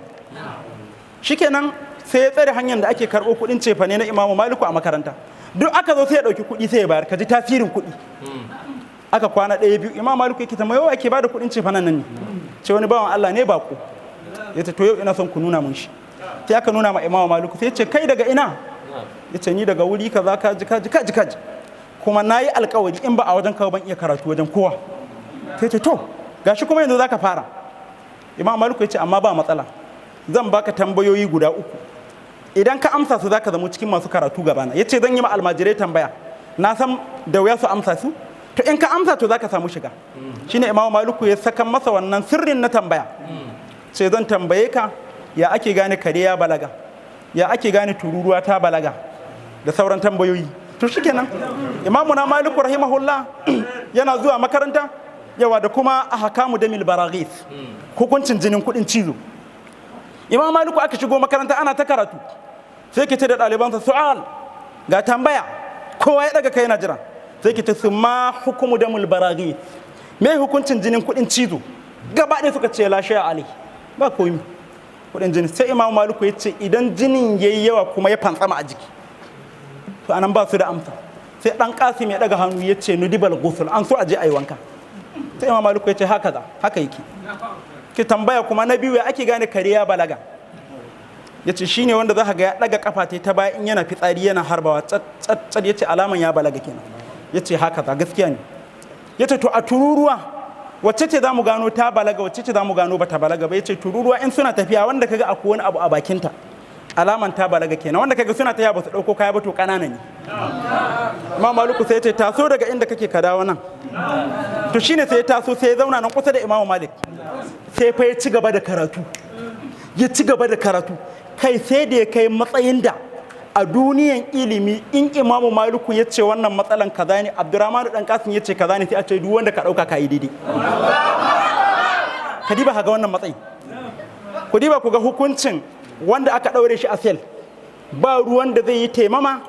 S1: Shikenan, sai ya tsare hanyar da ake karɓo kuɗin cefane na Imamu Maliku a makaranta. Duk aka zo sai ya ɗauki kuɗi sai ya bayar. Ka ji tasirin kuɗi. Aka kwana ɗaya, biyu, Imam Maliku yake tambaya, ake bada kuɗin cefanen nan ne? Ce wani bawan Allah ne bako. Ya ce, to yau ina son ku nuna mun shi. Sai aka nuna ma Imam Maliku. Sai ya ce, kai daga ina? Ya ce, ni daga wuri kaza, kaji kaji kaji kaji, kuma na yi alkawari in ba a wajen kawo ban iya karatu wajen kowa. Sai ce, to gashi kuma yanzu zaka fara. Imam Maliku ya ce, amma ba matsala, zan baka tambayoyi guda uku, idan ka amsa su zaka zama cikin masu karatu gabana. Ya ce, zan yi ma almajirai tambaya, na san da wuya su amsa su, to in ka amsa to zaka samu shiga. Shine Imamu Maliku ya saka masa wannan sirrin na tambaya. Sai zan tambaye ka, ya ake gane kare ya balaga, ya ake gane tururuwa ta balaga, da sauran tambayoyi. To shikenan, Imamu na Maliku rahimahullah yana zuwa makaranta yawa da kuma ahkamu damil baraghis, hukuncin jinin kudin cizo. Imam Maliku aka shigo makaranta ana ta karatu, sai ke ce da ɗalibansa, su'al, ga tambaya. Kowa ya daga kai yana jira. Sai ke ce su, ma hukumu damul baraghis, me hukuncin jinin kudin cizo? Gaba ɗaya suka ce, la shay'a alai, ba komi kudin jini. Sai Imam Maliku ya ce, idan jinin yayi yawa kuma ya fantsama a jiki? To anan ba su da amsa. Sai dan Kasim ya daga hannu ya ce, nudibal ghusl, an so a je ayi wanka. Sai Imam Maliku ya ce, haka za, haka yake. Ki tambaya kuma na biyu, ya ake gane kare ya balaga? Yace shine wanda za ka ga ya daga kafa ta baya in yana fitsari yana harbawa tsat tsat. Yace alaman ya balaga kenan. Yace haka za gaskiya ne. Yace to a tururuwa wacce ce za mu gano ta balaga, wacce ce za mu gano bata balaga ba? Yace tururuwa in suna tafiya, wanda kaga akwai wani abu a bakinta, alaman ta balaga kenan. Wanda kaga suna tafiya ba su dauko kaya ba, to kanana ne. Imam Maliku sai ya ce, taso daga inda kake ka dawo nan. To shine sai ya taso, sai ya zauna nan kusa da Imam Malik. Sai fa ya ci gaba da karatu, ya ci gaba da karatu, kai sai da ya kai matsayin da a duniyan ilimi in Imamu Maliku ya ce wannan matsalan kaza ne, Abdurrahmanu dan Kasim ya ce kaza ne, sai a ce duk wanda ka dauka ka yi daidai. Ka diba ka ga wannan matsayin. Ku diba ku ga hukuncin wanda aka daure shi a cell, ba ruwan da zai yi taimama,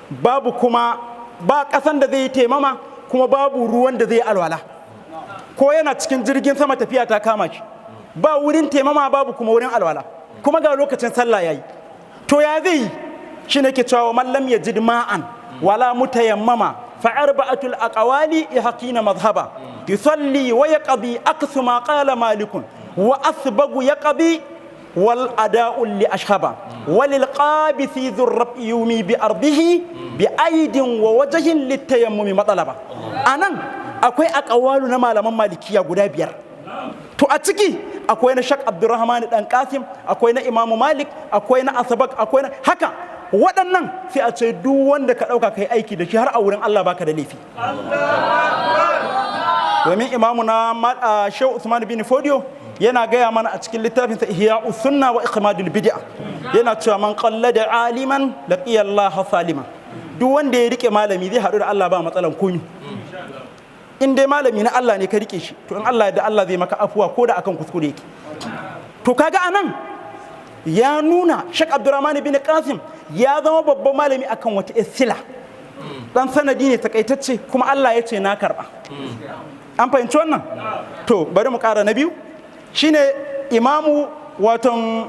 S1: babu kuma ba kasan da zai yi taimama, kuma babu ruwan da zai yi alwala. Ko yana cikin jirgin sama, tafiya ta kama shi, ba wurin taimama, babu kuma wurin alwala, kuma ga lokacin sallah yayi, to ya zai yi? Shi ne ke cewa man lam yajid ma'an wala mutayammama fa arba'atul aqwali yahqina madhhaba, yusalli wa yaqdi aqsu ma qala malikun, wa asbagu yaqdi wal ada'u li ashhaba, walil qabisi dhur yumi bi ardihi bi aidin wa wajhin litayammumi matsalaba. Anan akwai aqwalu na malaman malikiya guda biyar. To a ciki akwai na Shak Abdurrahman dan Kasim, akwai na Imamu Malik, akwai na Asabak, akwai na haka. Waɗannan sai a ce duk wanda ka ɗauka kai aiki da shi, har a wurin Allah baka da laifi. Domin imamu na Shehu Usman bin Fodio yana gaya mana a cikin littafinsa Ihya'us Sunna wa Ikhmadul Bid'a, yana cewa man qallada aliman laqiya Allah salima. Duk wanda ya rike malami zai haɗu da Allah ba matsalan komi. In dai malami na Allah ne ka rike shi, to in Allah da Allah zai maka afuwa ko da akan kuskure yake. To kaga anan ya nuna Sheikh Abdurrahman bin Qasim ya zama babban malami akan wata isila, dan sanadi ne takaitacce, kuma Allah ya ce na karba. An fahimci wannan? To bari mu kara na biyu, shine imamu waton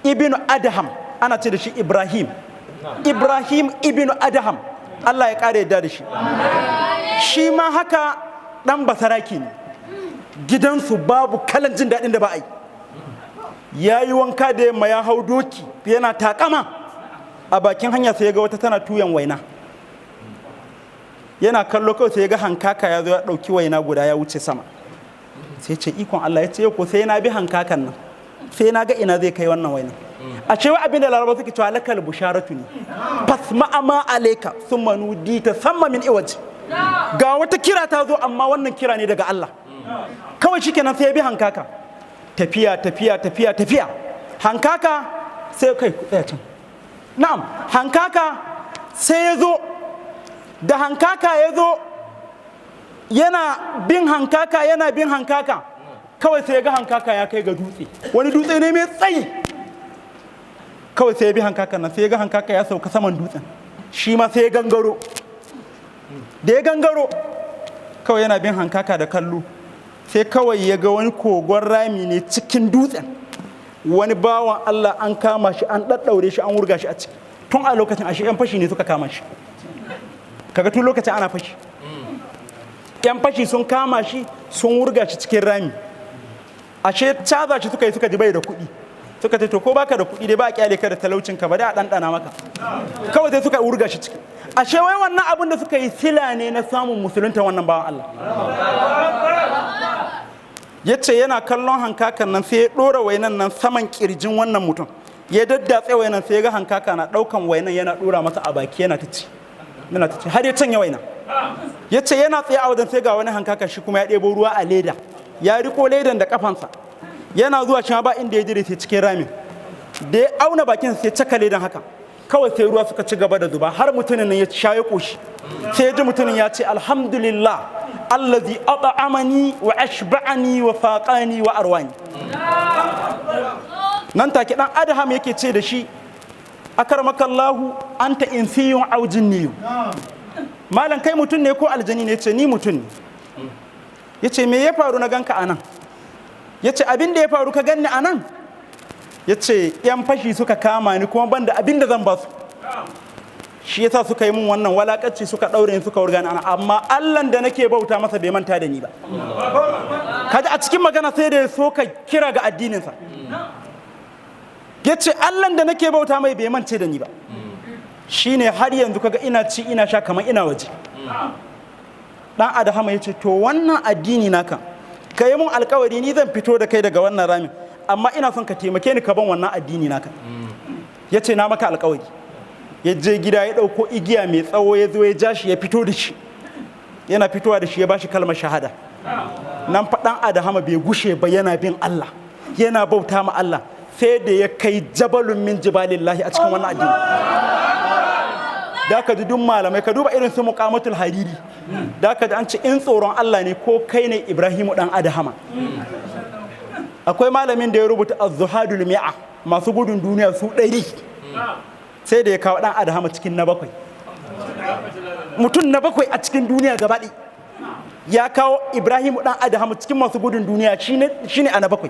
S1: Ibnu Adham, ana ce da shi Ibrahim, Ibrahim Ibnu Adham, Allah ya kara yadda da shi. Shi ma haka dan basaraki ne, gidansu babu kalan jin daɗin da ba a yi. Ya yi wanka da yamma, ya hau doki yana takama, a bakin hanya sai ya ga wata tana tuyan waina. Yana kallo, kawai sai ya ga hankaka ya zo ya ɗauki waina guda ya wuce sama. Sai ce ikon Allah. Ya ce ko sai na bi hankakan nan, sai na ga ina zai kai wannan waina. A cewa abin da Laraba suke cewa lakal busharatu ne, fasma ma alaika summa nudita samma min iwaji. Ga wata kira ta zo, amma wannan kira ne daga Allah. Kawai shikenan sai ya bi hankaka, tafiya, tafiya, tafiya, tafiya. Hankaka sai kai ku tsaya can. Na'am, hankaka sai ya zo da hankaka ya zo, yana bin hankaka, yana bin hankaka, kawai sai ya ga hankaka ya kai ga dutse, wani dutse ne mai tsayi. Kawai sai ya bi hankaka nan, sai ya ga hankaka ya sauka saman dutsen, shi ma sai ya gangaro. Da ya gangaro, kawai yana bin hankaka da kallo, sai kawai ya ga wani kogon rami ne cikin dutsen, wani bawan Allah an kama shi, an ɗaɗɗaure shi, an wurga shi a ciki. Tun a lokacin ashe 'yan fashi ne suka kama shi. Kaga tun lokacin ana fashi, 'yan fashi sun kama shi, sun wurga shi cikin rami. Ashe caza shi suka yi, suka ji bai da kuɗi, suka ce to ko baka da kuɗi dai ba a kyale ka da talaucin ka ba, da a ɗanɗana maka. Kawai sai suka wurga shi ciki. Ashe wai wannan abin da suka yi sila ne na samun musulunta wannan bawan Allah. Ya ce yana kallon hankakan nan, sai ya ɗora wainan nan saman kirjin wannan mutum, ya daddatse wainan. Sai ya ga hankaka na ɗaukan wainan yana ɗora masa a baki, yana ta ci, yana ta ci, har ya canya waina. Ya ce yana tsaye a wajen, sai ga wani hankaka shi kuma ya ɗebo ruwa a leda, ya riko ledan da kafansa, yana zuwa shi ma ba inda ya jire sai cikin ramin. Da ya auna bakin sai caka ledan haka, kawai sai ruwa suka ci gaba da zuba har mutumin nan ya sha ya koshi. Sai ya ji mutumin ya ce alhamdulillah allazi at'amani wa ashba'ani wa faqani wa arwani. Nan take dan Adham yake ce da shi, akarmakallahu, anta insiyun aw jinniyun? Malam, kai mutum ne ko aljani ne? Ce ni mutum ne. Yace me ya faru na ganka anan? Yace abin da ya faru ka ganni anan, yace yan fashi suka kama ni, kuma banda abin da zan ba su, shi yasa suka yi mun wannan walakacci, suka daure ni, suka wurga ni anan. Amma Allahn da nake bauta masa bai manta da ni ba. Kaji a cikin magana sai da ya so ka kira ga addininsa. Ya ce Allahn da nake bauta mai bai mance da ni ba, shine har yanzu kaga ina ci ina sha kamar ina waje. Dan Adahama ya ce, to wannan addini naka, ka yi mun alkawari ni zan fito da kai daga wannan ramin, amma ina son ka taimake ni ka ban wannan addini naka. Ya ce, na maka alkawari. Ya je gida ya ɗauko igiya mai tsawo, ya zo ya ja shi, ya fito da shi. Yana fitowa da shi, ya bashi kalmar shahada. Nan faɗan Adahama bai gushe ba, yana bin Allah, yana bauta ma Allah, sai da ya kai jabalun min jibalillahi a cikin wannan addini. Da ka ji duk malamai, ka duba irin su Muqamatul Hariri, da ka ji an ce in tsoron Allah ne ko kai ne Ibrahimu dan Adahama. Akwai malamin da ya rubuta Az-Zuhadul Mi'a, masu gudun duniya su 100, sai da ya kawo dan Adahama cikin na 7, mutum na 7 a cikin duniya gaba ɗaya. Ya kawo Ibrahimu dan Adahama cikin masu gudun duniya, shine a na 7.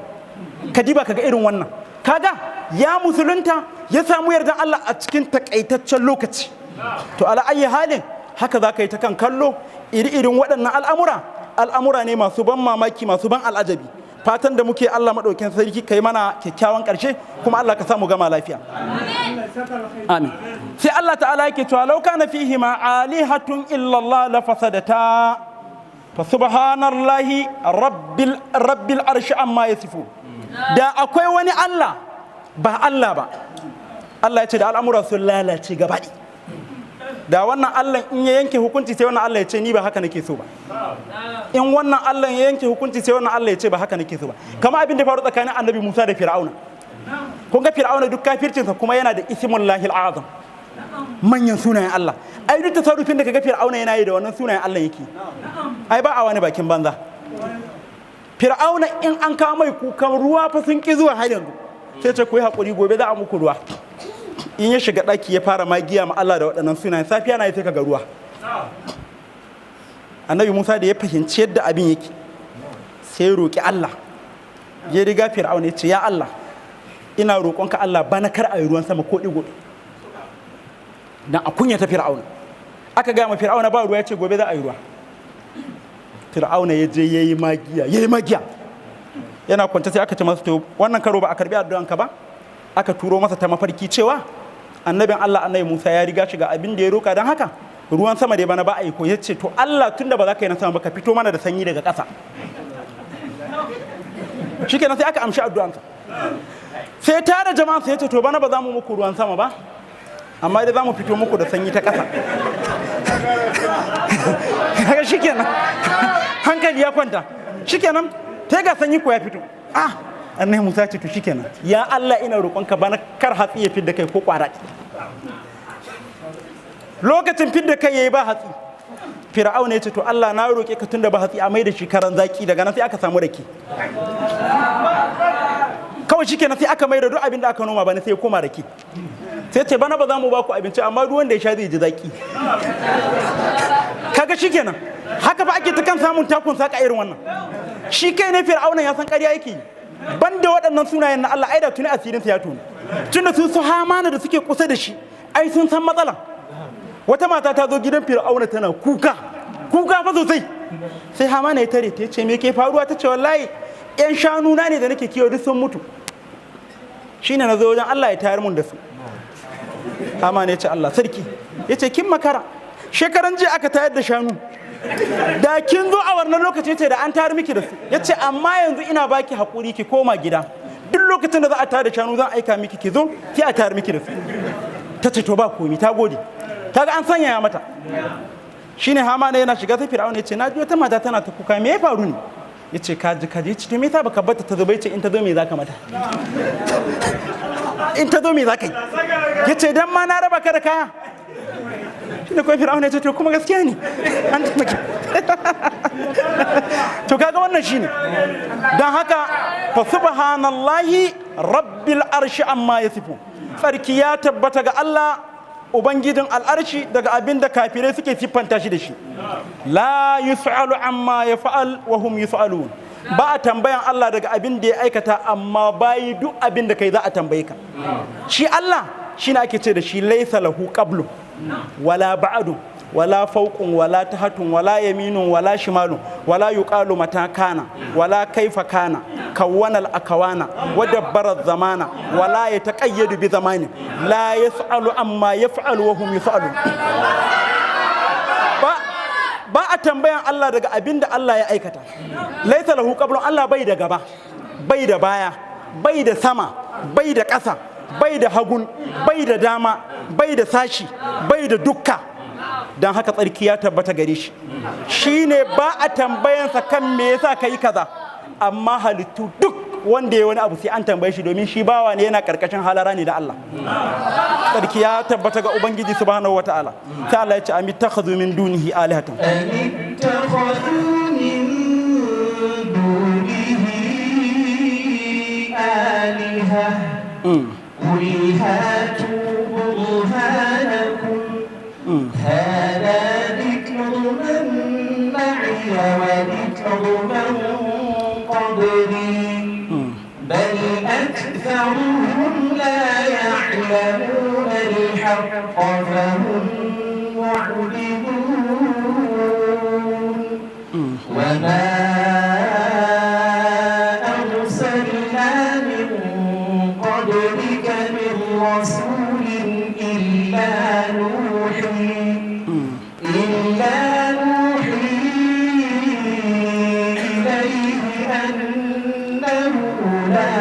S1: Ka diba kaga irin wannan, kaga ya musulunta, ya samu yardan Allah a cikin takaitaccen lokaci. To ala ayi halin, haka za ka yi ta kan kallo iri-irin waɗannan al'amura. Al'amura ne masu ban mamaki, masu ban al'ajabi. Fatan da muke, Allah maɗaukin sarki kai mana kyakkyawan ƙarshe, kuma Allah ka samu gama lafiya, amin. Sai Allah ta'ala yake cewa, law kana fihi ma alihatun illa Allah la fasadata fa subhanallahi rabbil arshi amma yasifun. Da akwai wani Allah ba Allah ba, Allah ya ce da al'amura sun lalace gaba. Da wannan Allah in ya yanke hukunci, sai wannan Allah ya ce ni ba haka nake so ba. In wannan Allah ya yanke hukunci, sai wannan Allah ya ce ba haka nake so ba. Kamar abin da faru tsakanin Annabi Musa da Fir'auna. Kun ga Fir'auna duk kafircinsa kuma yana da ismullahi azam, manyan sunayen Allah. Ai duk tasarrufin da kaga Fir'auna yana yi, da wannan sunayen Allah yake. Ai ba a wani bakin banza. Fir'auna in an kawo mai kukan ruwa fa sun ki zuwa har yanzu, sai ce ku yi hakuri, gobe za a muku ruwa. In ya shiga ɗaki ya fara magiya ma Allah da waɗannan sunayen, safiya na yi sai kaga ruwa. Annabi Musa da ya fahimci yadda abin yake, sai ya roƙi Allah. Ya riga Fir'auna, ya ce, ya Allah, ina roƙonka Allah, bana kar a yi ruwan sama ko ɗigo, dan a kunya ta Fir'auna. Aka gaya ma Fir'auna ba ruwa, ya ce gobe za a yi ruwa. Fir'auna ya je ya yi magiya, ya yi magiya, yana kwance sai aka ce masa, to wannan karo ba a karbi addu'anka ba. Aka turo masa ta mafarki cewa annabin Allah Annabi Musa ya riga shiga abin da ya roka, don haka ruwan sama dai bana ba a yi ko. Ya ce, to Allah, tunda ba za ka yi na sama ba, ka fito mana da sanyi daga ƙasa. Shikenan, sai aka amshi addu'ansa. Sai tare jama'a, sai ya ce, to bana ba za mu muku ruwan sama ba, amma dai za mu fito muku da sanyi ta ƙasa. Kaga shikenan, hankali ya kwanta. Shikenan, sai ga sanyi ko ya fito. Ah, Annabi Musa ce, to shikenan, ya Allah, ina roƙonka bana kar hatsi ya fidda kai ko ƙwara. Lokacin fidda kai yayi, ba hatsi. Fir'auna ya ce, to Allah, na roƙe ka, tunda ba hatsi, a mai da shi karan zaki. Daga nan sai aka samu rake kawai. Shikenan, sai aka mai da duk abin da aka noma bana sai ya koma rake. Sai ce, bana ba za mu ba ku abinci, amma duk wanda ya sha zai ji zaki. Kaga shikenan, haka fa ake ta kan samun takun saka irin wannan. Shi kai ne Fir'auna ya san ƙarya yake yi. Banda waɗannan sunayen na Allah, ai da tuni asirin sa ya tuni, tunda su Hamana da suke kusa da shi ai sun san matsalan. Wata mata ta zo gidan Fir'auna tana kuka, kuka fa sosai. Sai Hamana ya tare ta, ce me ke faruwa? Ta ce, wallahi yan shanu na ne da nake kiwo duk sun mutu, shine na zo wajen Allah ya tayar mun da su. Hamana ya ce, Allah sarki. Ya ce, kin makara, shekaran jiya aka tayar da shanu. Da kin zo a wannan lokaci, ce da an tayar miki da su. Ya ce, amma yanzu ina baki hakuri, ki koma gida, duk lokacin da za a tayar da shanu zan aika miki, ki zo ki a tayar miki da su. Ta ce, to ba komi, ta gode. Ta ga an sanyaya mata. Shine Hamana yana shiga, sai Fir'auna ya ce, na ji wata mata tana ta kuka, me ya faru ne? Ya ce, kaji kaji. Ya ce, to me yasa baka bata ta zo ba? Ya ce, in ta zo me zaka mata? In ta zo me zaka yi? Ya ce, dan ma na raba ka da kaya. Shine kuma Fir'auna ya ce, to kuma gaskiya ne, an taimake. To kaga wannan shine. Dan haka, fa subhanallahi rabbil arshi amma yasifun. Tsarki ya tabbata ga Allah, ubangijin al'arshi, daga abin da kafirai suke siffanta shi da shi. La yus'alu amma yaf'al wa hum yus'alun. Ba a tambayan Allah daga abin da ya aikata, amma bayi duk abin da kai za a tambaye ka. Shi Allah shine ake ce da shi laisa lahu qablu wala ba'du wala fawqun wala tahatun wala yaminun wala shimalun wala yuqalu mata kana wala kaifa kana. Kawwana al-akawana wa dabbara zamana wa la yataqayyadu bi zamani la yas'alu amma yaf'alu wa hum yus'alun. Ba a tambayan Allah daga abin da Allah ya aikata. Laisa lahu qablun, Allah bai da gaba, bai da baya, bai da sama, bai da ƙasa, bai da hagun, bai da dama, bai da sashi, bai da dukka. Don haka tsarki ya tabbata gare shi. Shine ba a tambayansa kan me yasa ka yi kaza, amma halittu duk wanda ya wani abu sai an tambaye shi, domin shi bawa ne, yana karkashin halara ne da Allah. Tsarki ya tabbata ga Ubangiji subhanahu wataala. Sai Allah ya ce am ittakhadhu min dunihi alihatan.
S2: أم اتخذوا من دونه آلهة قل هاتوا برهانكم هذا ذكر من معي وذكر من قبلي بل أكثرهم لا يعلمون الحق فهم معرضون. وما أرسلنا من قبلك من رسول إلا نوحي إليه أنه لا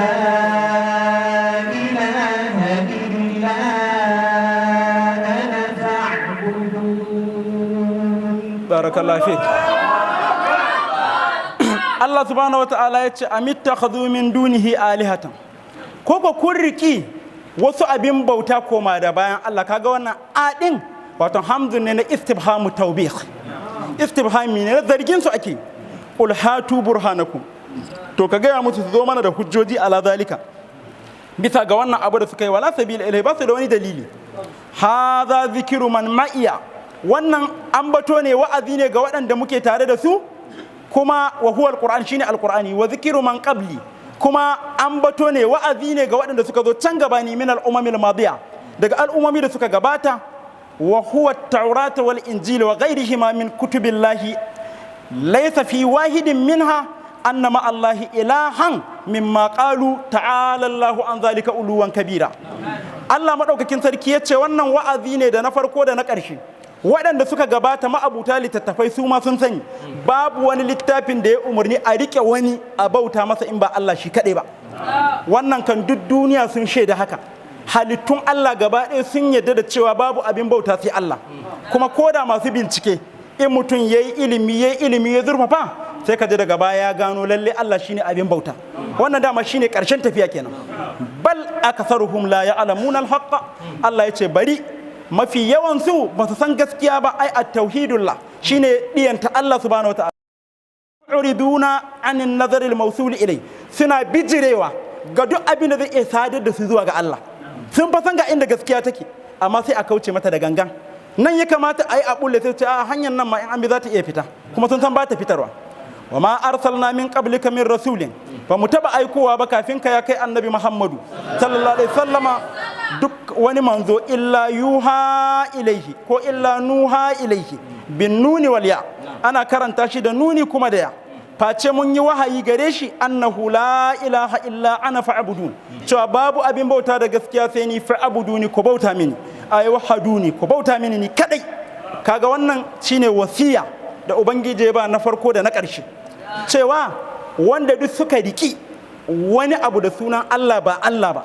S2: إله إلا أنا فاعبدون.
S1: Barakallahu fik. Allah subhanahu wataala ya ce am ittakhadhu min dunihi alihatan, ko kun riki wasu abin bauta koma da bayan Allah? Kaga wannan adin, wato hamzun ne na istifhamu tawbih, istifhami ne na zargin su ake. Qul hatu burhanakum, to ka gaya musu su zo mana da hujjoji, ala zalika, bisa ga wannan abu da suka yi. Wala sabila ilai, ba su da wani dalili. Hadha zikiru man ma'iya, wannan ambato ne, wa'azi ne ga waɗanda muke tare da su, kuma wa huwa alquran, shine alqurani. Wa zikiru man qabli, kuma ambato ne, wa'azi ne ga waɗanda suka zo can gabani, min al'umamil madiya, daga al'ummomi da suka gabata. Wa huwa at-taurat wal injil wa ghayrihima min kutubillahi, laysa fi wahidin minha anna ma Allahi ilahan mimma qalu, ta'ala Allahu an zalika uluwan kabira. Allah madaukakin sarki ya ce wannan wa'azi ne da na farko da na ƙarshe. Waɗanda suka gabata, ma'abuta littattafai, su ma sun sani babu wani littafin da ya umarni a riƙe wani a bauta masa in ba Allah shi kaɗai ba. Wannan kan duk duniya sun shaida haka. Halittun Allah gaba ɗaya sun yarda da cewa babu abin bauta sai Allah. Kuma koda masu bincike, in mutum ya yi ilimi, ya yi ilimi, ya zurfafa, sai ka ji daga baya ya gano lalle Allah shine abin bauta. Wannan dama shine ƙarshen tafiya kenan. Bal akatharuhum la ya'lamuna al-haqqa, Allah ya ce bari mafi yawan su ba su san gaskiya ba. Ai at-tauhidullah shine diyanta Allah subhanahu wa ta'ala. Yuriduna anin nazar al-mawsul ilai, suna bijirewa ga duk abin da zai iya sadar da su zuwa ga Allah. Sun fa san ga inda gaskiya take, amma sai a kauce mata da gangan. Nan ya kamata a yi a bulle, sai ce a hanyar nan ma in an bi za ta iya fita, kuma sun san ba ta fitarwa. Wa ma arsalna min qablika min rasulin, ba mu taba aikowa ba kafin ka, ya kai Annabi Muhammadu sallallahu alaihi wasallama, duk wani manzo, illa yuha ilaihi ko illa nuha ilaihi, bin nuni wal ya, ana karanta shi da nuni kuma da ya, face mun yi wahayi gare shi, annahu la ilaha illa ana fa'budun, cewa babu abin bauta da gaskiya sai ni, fa'buduni, ku bauta mini, ay wahaduni, ku bauta mini ni kadai. Kaga wannan shine wasiya da Ubangiji ya ba na farko da na ƙarshe, cewa wanda duk suka riki wani abu da sunan Allah ba Allah ba,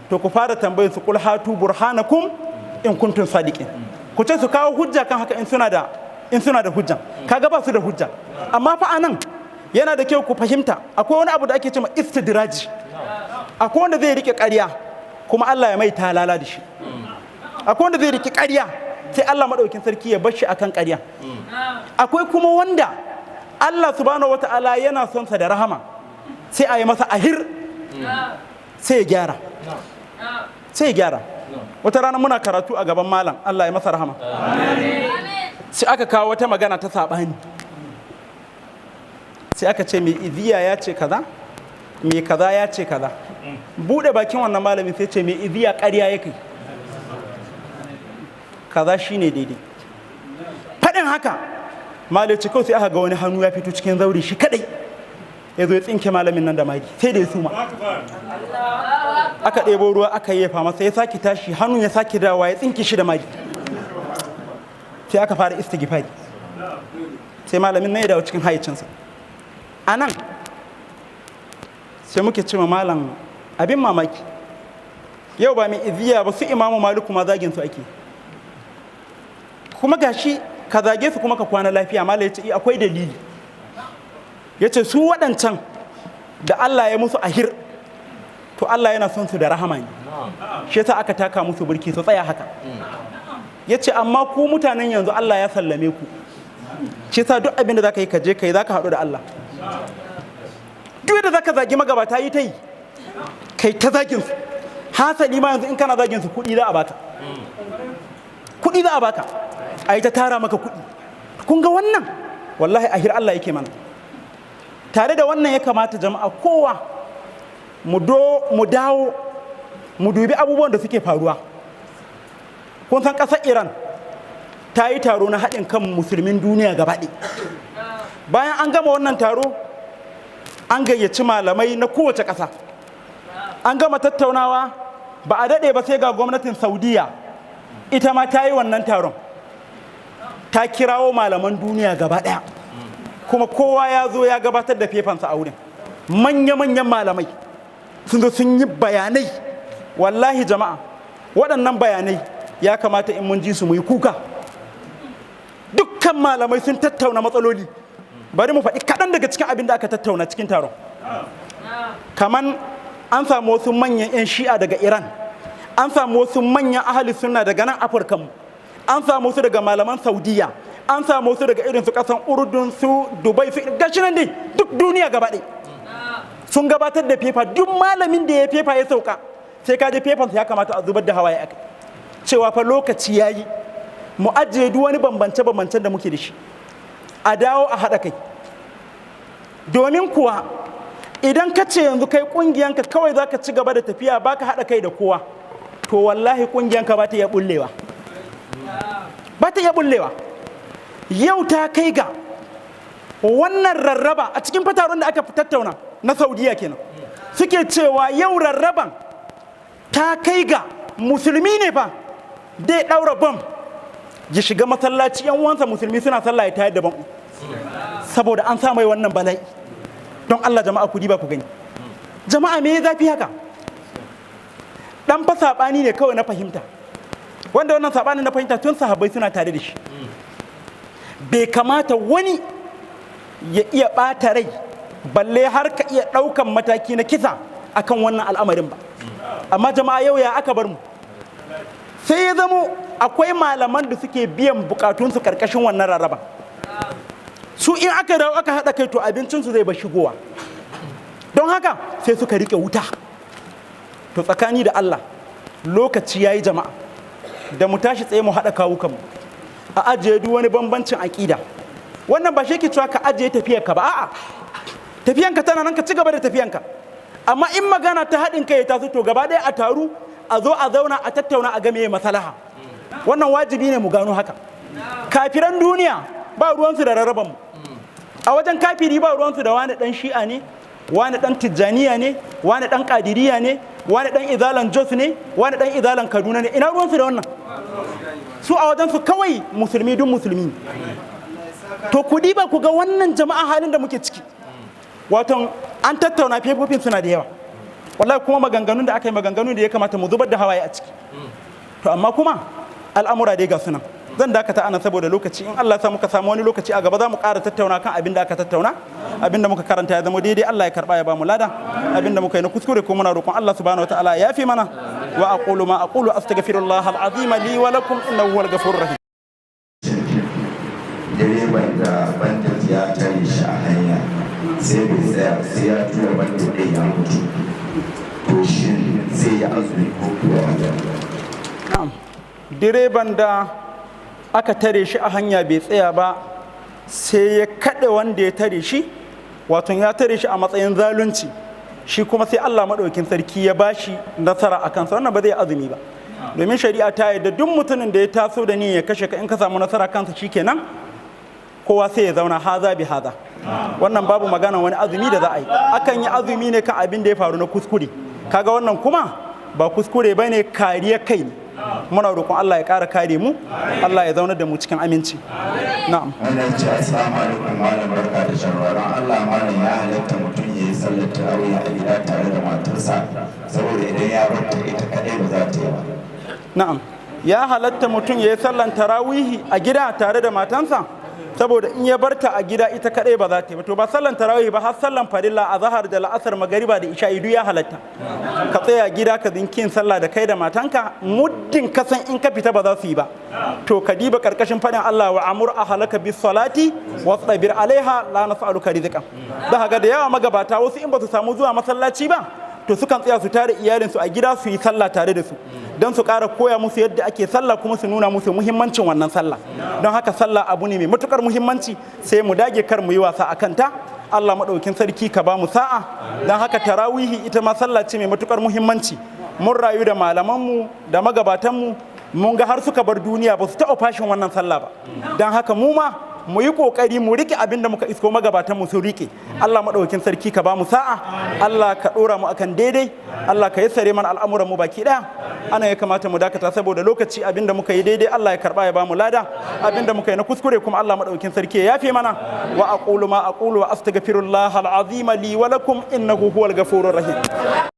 S1: to ku fara tambayar su, qul hatu burhanakum in kuntum sadiqin, ku ce su kawo hujja kan haka in suna da hujja. Kaga ba su da hujja. Amma fa anan yana da kyau ku fahimta, akwai wani abu da ake cewa istidraji. Akwai wanda zai rike ƙarya kuma Allah ya mai talala da shi. Akwai wanda zai rike ƙarya sai Allah madaukin sarki ya bar shi akan ƙarya. Akwai kuma wanda Allah subhanahu wata'ala yana son sa da rahama, sai a yi masa ahir, sai ya gyara, sai ya gyara. Wata rana muna karatu a gaban malam, Allah ya masa rahama, sai aka kawo wata magana ta saɓani, sai aka ce mai iziya ya ce kaza, mai kaza ya ce kaza. Buɗe bakin wannan malamin sai ce mai iziya ƙarya ya kai, kaza shine daidai. Faɗin haka, malaci kawai sai aka ga wani hannu ya fito cikin zauri shi kadai. Ya zo ya tsinke malamin nan da magi, sai da ya suma. Aka ɗebo ruwa aka yefa masa, ya sake tashi, hannun ya sake dawa, ya tsinke shi da magi. Sai aka fara istighfari, sai malamin nan ya dawo cikin hayyacinsa. A nan sai muke cewa malam, abin mamaki, yau ba mai iziya ba, su Imamu Maliku ma zagin su ake, kuma gashi ka zage su kuma ka kwana lafiya. Malam ya ce akwai dalili. Ya ce su waɗancan da Allah ya musu ahir, to Allah yana son su da rahama ne, shi yasa aka taka musu burki su tsaya haka. Ya ce amma ku mutanen yanzu Allah ya sallame ku, shi yasa duk abin da za ka yi, ka je ka yi, za ka haɗu da Allah. Duk da za ka zagi magabata, yi ta yi, kai ta zagin su. Hasali ma yanzu in kana zagin su, kuɗi za a baka, kuɗi za a baka, a yi ta tara maka kuɗi. Kun ga wannan, wallahi ahir Allah yake mana. Tare da wannan, ya kamata jama'a kowa mu dawo mu dubi abubuwan da suke faruwa. Kun san ƙasar Iran ta yi taro na haɗin kan musulmin duniya gaba ɗaya. Bayan an gama wannan taro, an gayyaci malamai na kowace ƙasa, an gama tattaunawa. Ba a daɗe ba sai ga gwamnatin Saudiya ita ma ta yi wannan taron, ta kirawo malaman duniya gaba ɗaya, kuma kowa ya zo ya gabatar da fefansa a wurin. Manya-manyan malamai sun zo sun yi bayanai. Wallahi jama'a, waɗannan bayanai ya kamata in mun ji su mu yi kuka. Dukkan malamai sun tattauna matsaloli. Bari mu faɗi kaɗan daga cikin abin da aka tattauna cikin taron. Kaman an samu wasu manyan 'yan Shi'a daga Iran, an samu wasu manyan ahali sunna daga nan Afirka mu, an samu wasu daga malaman Saudiya, an samu wasu daga irin su kasan Urdun, su Dubai, su gashi nan dai, duk duniya gaba ɗaya sun gabatar da fefa. Duk malamin da ya fefa ya sauka, sai ka je fefansa, ya kamata a zubar da hawaye akai, cewa fa lokaci ya yi mu ajiye duk wani bambance-bambancen da muke da shi, a dawo a haɗa kai. Domin kuwa idan ka ce yanzu kai ƙungiyanka kawai za ka ci gaba da tafiya, baka haɗa kai da kowa, to wallahi ƙungiyanka ba ta iya bullewa, ba ta iya bullewa. Yau ta kai ga wannan rarraba. A cikin fataron da aka tattauna na Saudiya kenan, suke cewa yau rarraban ta kai ga musulmi ne fa dai ɗaura bam ya shiga masallaci, yan uwansa musulmi suna sallah, ya tayar da bam, saboda an sa mai wannan bala'i. Don Allah jama'a, ku diba ku gani. Jama'a, me ya zafi haka? Dan fa sabani ne kawai na fahimta, wanda wannan sabani na fahimta tun sahabbai suna tare da shi. Bai kamata wani ya iya ɓata rai, balle har ka iya ɗaukan mataki na kisa akan wannan al'amarin ba. Amma jama'a, yau ya aka bar mu? Sai ya zamo akwai malaman da suke biyan bukatunsu karkashin wannan rarraba. Su in aka dawo aka haɗa kai, to abincinsu zai ba shigowa. Don haka sai suka riƙe wuta. To tsakani da Allah, lokaci ya yi jama'a da mu tashi tsaye, mu haɗa kawukanmu, a ajiye duk wani bambancin aƙida. Wannan ba shi ke cewa ka ajiye tafiyarka ba, a'a, tafiyanka tana nan, ka ci gaba da tafiyanka. Amma in magana ta haɗin kai ya taso, to gaba ɗaya a taru, a zo a zauna, a tattauna, a game masalaha. Wannan wajibi ne mu gano haka. Kafiran duniya ba ruwansu da rarraban mu. A wajen kafiri ba ruwansu da wani dan Shi'a ne, wani dan Tijjaniya ne, wani dan Kadiriya ne, wani dan Izalan Jos ne, wani dan Izalan Kaduna ne. Ina ruwansu da wannan? Su a wajensu kawai musulmi duk musulmi ne. To ku diba ku ga wannan jama'a, halin da muke ciki. Wato an tattauna, fefofin suna da yawa wallahi, kuma maganganun da aka yi, maganganun da ya kamata mu zubar da hawaye a ciki. To amma kuma al'amura dai ga sunan. Zan dakata ana saboda lokaci. In Allah ya sa muka samu wani lokaci a gaba, za mu ƙara tattauna kan abin da aka tattauna. Abin da muka karanta ya zama daidai, Allah ya karba ya ba mu lada. Abin da muka yi na kuskure ko, muna roƙon Allah subhanahu wataala ya yafe mana. Wa aqulu ma aqulu, astaghfirullah al-azim li wa lakum, innahu huwal ghafurur rahim.
S3: Direban da bandit ya tare shi a hanya, sai bai tsaya, sai ya tura bandit ɗin ya mutu, to shin zai yi azumi ko kuwa?
S1: Na'am. Direban da aka tare shi a hanya, bai tsaya ba sai ya kaɗe wanda ya tare shi, wato ya tare shi a matsayin zalunci, shi kuma sai Allah maɗaukin sarki ya bashi nasara a kansa, wannan ba zai azumi ba, domin shari'a ta yarda duk mutumin da ya taso da niyyar ya kashe ka, in ka samu nasara kansa shikenan. Kowa sai ya zauna haza bi haza. Wannan babu magana wani azumi da za a yi. Akan yi azumi ne kan abin da ya faru na kuskure. Kaga wannan kuma ba kuskure ba ne, kariya kai ne. Muna roƙon Allah ya ƙara kare mu, Allah ya zaunar da mu cikin aminci. Na'am.
S3: Wannan ya ce, assalamu alaikum malam, barka da shan ruwa. Don Allah malam, ya halatta mutum ya yi sallar tarawih a gida tare da matarsa, saboda idan ya bar ta ita kadai ba za ta yi ba?
S1: Na'am, ya halatta mutum ya yi sallan tarawihi a gida tare da matansa, saboda in ya barta a gida ita kadai ba za ta yi ba. To, ba sallan tarawihi ba, har sallan farilla, a zahar da la'asar, magariba da isha, duk ya halatta ka tsaya gida ka zinkin sallah da kai da matanka, muddin ka san in ka fita ba za su yi ba. To, ka diba karkashin faɗin Allah: "Wa amur ahlaka bis salati wastabir alaiha, la nas'aluka rizqan." Da ga da yawa magabata wasu in ba su samu zuwa masallaci ba, to sukan tsaya su tare iyalinsu a gida su yi sallah tare da su, don su ƙara koya musu yadda ake sallah, kuma su nuna musu muhimmancin wannan sallah. Don haka sallah abu ne mai matukar muhimmanci, sai mu dage kar mu yi wasa a kanta. Allah maɗaukin sarki ka ba mu sa'a. Don haka tarawihi ita ma sallah ce mai matukar muhimmanci. Mun rayu da malamanmu da magabatanmu, mun ga har suka bar duniya ba su taɓa fashin wannan sallah ba. Don haka mu ma mu yi kokari mu rike abin da muka isko magabatan mu sun rike. Allah madaukakin sarki ka ba mu sa'a, Allah ka dora mu akan daidai, Allah ka yassare mana al'amuran mu baki daya. Ana ya kamata mu dakata saboda lokaci. Abin da muka yi daidai, Allah ya karba ya ba mu lada. Abin da muka yi na kuskure kuma, Allah madaukakin sarki ya yafe mana. Wa aqulu ma aqulu wa astaghfirullah al-azim li wa lakum, innahu huwal ghafurur rahim.